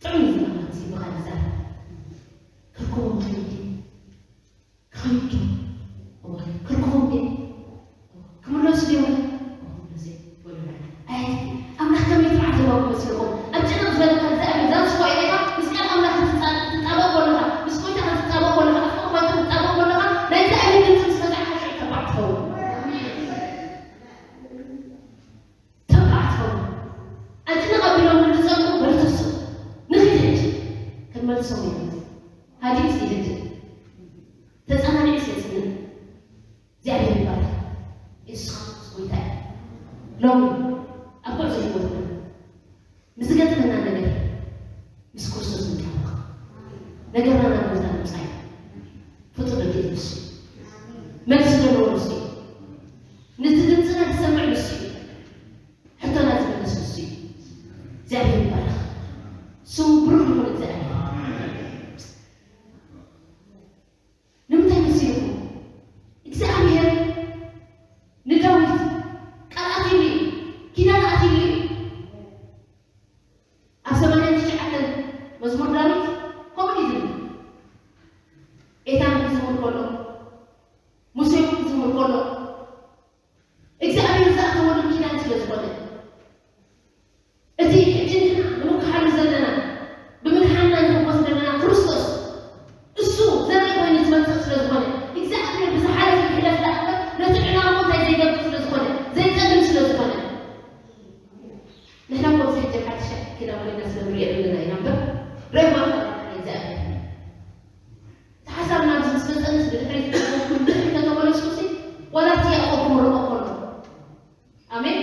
ጥዑም እዩ ኣምላኽ እዚ ብኻልእ ዛረብ ክርከቦም ይኽእል ድዩ ክኸይድ ዶ ክርከቦም ድዩ ክምለሱ ድዮም ሎሚ ኣብ ጉዕዞ ህይወትና ምስ ዝገጥመና ነገር ምስ ክርስቶስ ንጣበቕ። ነገርና ናብ ጎይታ ንምጻእ ፍጡር ደቂ ንሱ እዩ። መልሲ ዘለዎ ንሱ እዩ። ነቲ ድምፅና ዝሰምዕ ንሱ እዩ። ሕቶና ዝምልስ ንሱ እዩ። እግዚኣብሔር ይባረኽ። ስሙ ብሩኽ ይኹን እግዚኣብሔር። ንምንታይ መሲልኩም እግዚኣብሔር ንዳዊት ቃል ኣትዩሉ እዩ፣ ኪዳን ኣትዩሉ እዩ። ኣብ ሰማንያን ትሽዓተን መዝሙር ዳዊት ከምኡ እዩ ዝብል። ኤታን ክዝሙር ከሎ፣ ሙሴ ክዝሙር ከሎ እግዚኣብሔር ዝኣተወሉ ኪዳን ስለ ዝኾነ፣ እቲ ሕጂ ንሕና ንምክሓሉ ዘለና፣ ብምድሓንና ንሕጎስ ዘለና ክርስቶስ እሱ ዘርኢ ኮይኑ ዝመጽእ ስለ ዝኾነ እግዚኣብሔር ብዝሓለፈ ይሕለፍ ደኣ እምበር ነቲ ዕላምኡ እንታይ ዘይገብር ስለ ዝኾነ ዘይጠልም ስለ ዝኾነ ንሕና እኮ ኣብዚ ሕጂ ሓድሽ ኪዳን ኮይና ስለ ንሪኦ ዘለና ኢና እምበር ርሕማ እግዚኣብሔር እቲ ሓሳብ ናብዚ ምስ መጸንስ ብድሕሪት ብድሕሪት ከተመለስኩሲ ዋላ እቲ ያዕቆብ ክምርቆ ከሎ ኣሜን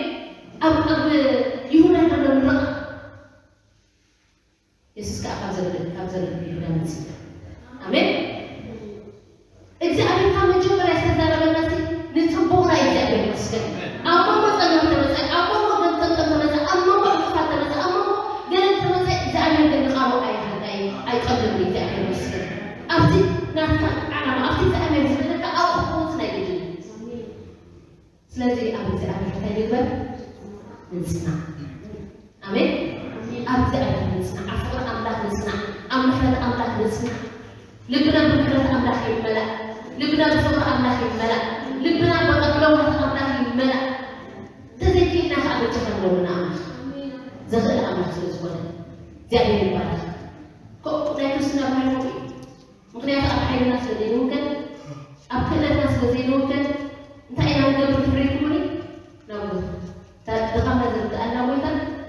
ኣብ ኣብ ይሁዳ ዘሎ ምርቃ የሱስ ከዓ ካብ ዘረደ ካብ ዘረደ ይሁዳ መጽእ ኣሜን እግዚኣብሔር ካብ መጀመርያ ዝተዛረበና ሲ ንጽቡቕና እግዚኣብሔር ይመስገን ኣብ መንጎ ጸገም ተመጸ ኣብ መንጎ ገንጠልጠል ተመጸ ኣብ መንጎ ዕንቅፋት ተመጸ ኣብ መንጎ ገለ ተመጸ እግዚኣብሔር ግን ንቃሉ ኣይሃዳይ ኣይጠልም እግዚኣብሔር ይመስገን ኣብቲ ናትካ ዓላማ ኣብቲ እግዚኣብሔር ዝብለካ ኣብኡ ክትመውት ናይ ግድን እዩ ስለዚ ኣብ እግዚኣብሔር እንታይ ንግበር ንጽናዕ ኣሜን ኣብ እግዚኣብሔር ንጽናዕ ኣብ ፍቅሪ ኣምላኽ ንጽናዕ ኣብ ምሕረት ኣምላኽ ንጽናዕ ልብና ብምሕረት ኣምላኽ ይመላእ ልብና ብፍቅሪ ኣምላኽ ይመላእ ልብና በቃ ብለውሃት ኣምላኽ ይመላእ ተዘይክኢልና ከዓ በጃኻ ንለምና ኣምላኽ ዘኽእል ኣምላኽ ስለ ዝኾነ እግዚኣብሔር ይባረክ ከምኡ ናይ ክርስትና ባህል ከምኡ እዩ ምኽንያቱ ኣብ ሓይልና ስለ ዘይንውከል ኣብ ክእለትና ስለ ዘይንውከል እንታይ ኢና ንገብር ትብለይኩምኒ ናብ ጎይታ ድኻምና ዝርድኣና ጎይታ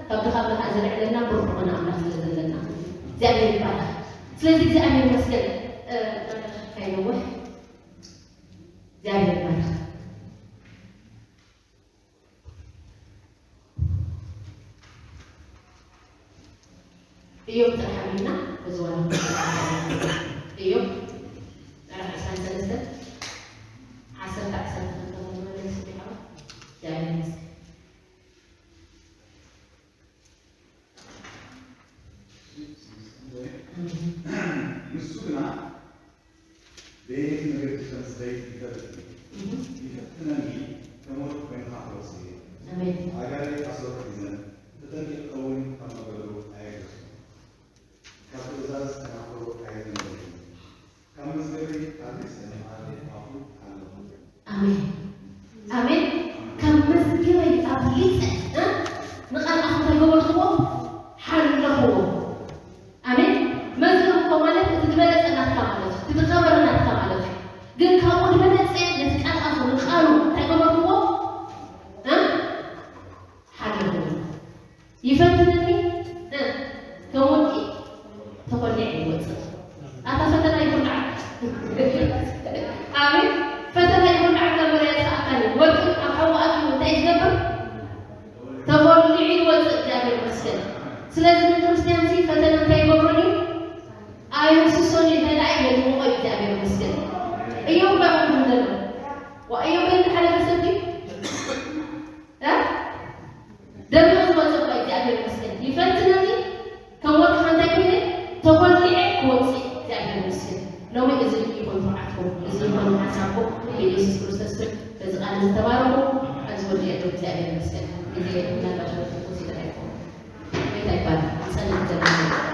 ካብ ድኻምና ከዓ ዘልዕለና ብሩኽ ዝኾነ ኣምላኽ ስለ ዘለና እግዚኣብሔር ይባረክ ስለዚ እግዚኣብሔር ይመስገን ካይነውሕ እግዚኣብሔር ይባረክ እዮም ጥራሕ ኣሚና እዚ ዋላ እዮም ጥራሕ ዕስራን ሰለስተን ዓሰርተ ዓሰርተ ክልተ መመለስ ይሓው ዳይነስ ንሱ ግና ብየነይቲ መገዲ ከም ዝኸይድ ይፈልጥ እዩ። ይፈትነኒ ከም ወርቂ ኮይንካ ክወስድ እየ። ኣሜን። ኣእጋደይ ኣስወር ሒዘን ተጠንቂቐ እውን ካብ መገዱ ኣየገስኩን። ካብ ትእዛዝ ተናኽሮ ኣይዘንበልኩን። ካብ መዝገብይ ኣልዒሰ ንቓል ኣፉ ሓለኹ። ኣሜን ኣሜን ካብ መዝገበይ ኣብሊፀ ንቓል ኣፉ እንታይ ገበርክዎ ሓለኽዎ ኣሜን መዝገብ እኮ ማለት እቲ ዝበለፀ ናትካ ማለት እዩ እቲ ዝኸበረ ናትካ ማለት እዩ ግን ካብኡ ዝበለፀ ነቲ ቃል ኣፉ ንቃሉ እንታይ ገበርክዎ ሓለኽዎ ይፈትነኒ ከም ወርቂ ተኾሊዐ ይወፅእ ኣታ ፈተና ይኹን ዓድ ኣሜን ፈተና ይኹን ዓድ መርያ ዝሰኣካኒ ወርቂ ኣብ ሓዊ ኣትዩ እንታይ ዝገብር ተኾሊዑ ይወፅእ እግዚኣብሔር ይመስገን ስለዚ ንክርስትያን ሲ ፈተና እንታይ ይገብረን እዩ ኣይህስሶን እዩ እንታይ ደኣ የድምቆ እዩ እግዚኣብሔር ይመስገን እዮም ባይሆን ዘሎ ዋ እዮም በይ ዝሓለፈ ሰብ ድዩ ደሚቑ ዝወፅእ እኳ እግዚኣብሔር ይመስገን ይፈትነኒ ከም ወርቂ ከ እንታይ ኮይነ ተኾሊዐ ክወፅእ እግዚኣብሔር ይመስገን ሎሚ እዚ ይኹን ትብዓትኩም እዚ ይኹን ሓሳብኩም ብኢየሱስ ክርስቶስ ስም በዚ ቃል እዚ ተባረኹ ኣብዚ ወዲአ ዶ እግዚኣብሔር ይመስገን ግዜ ምናልባት ወርቂ ክወፅእ ይኽእል ኣይኮን ጎይታ ይባረክ ይፀንሕ ዘለና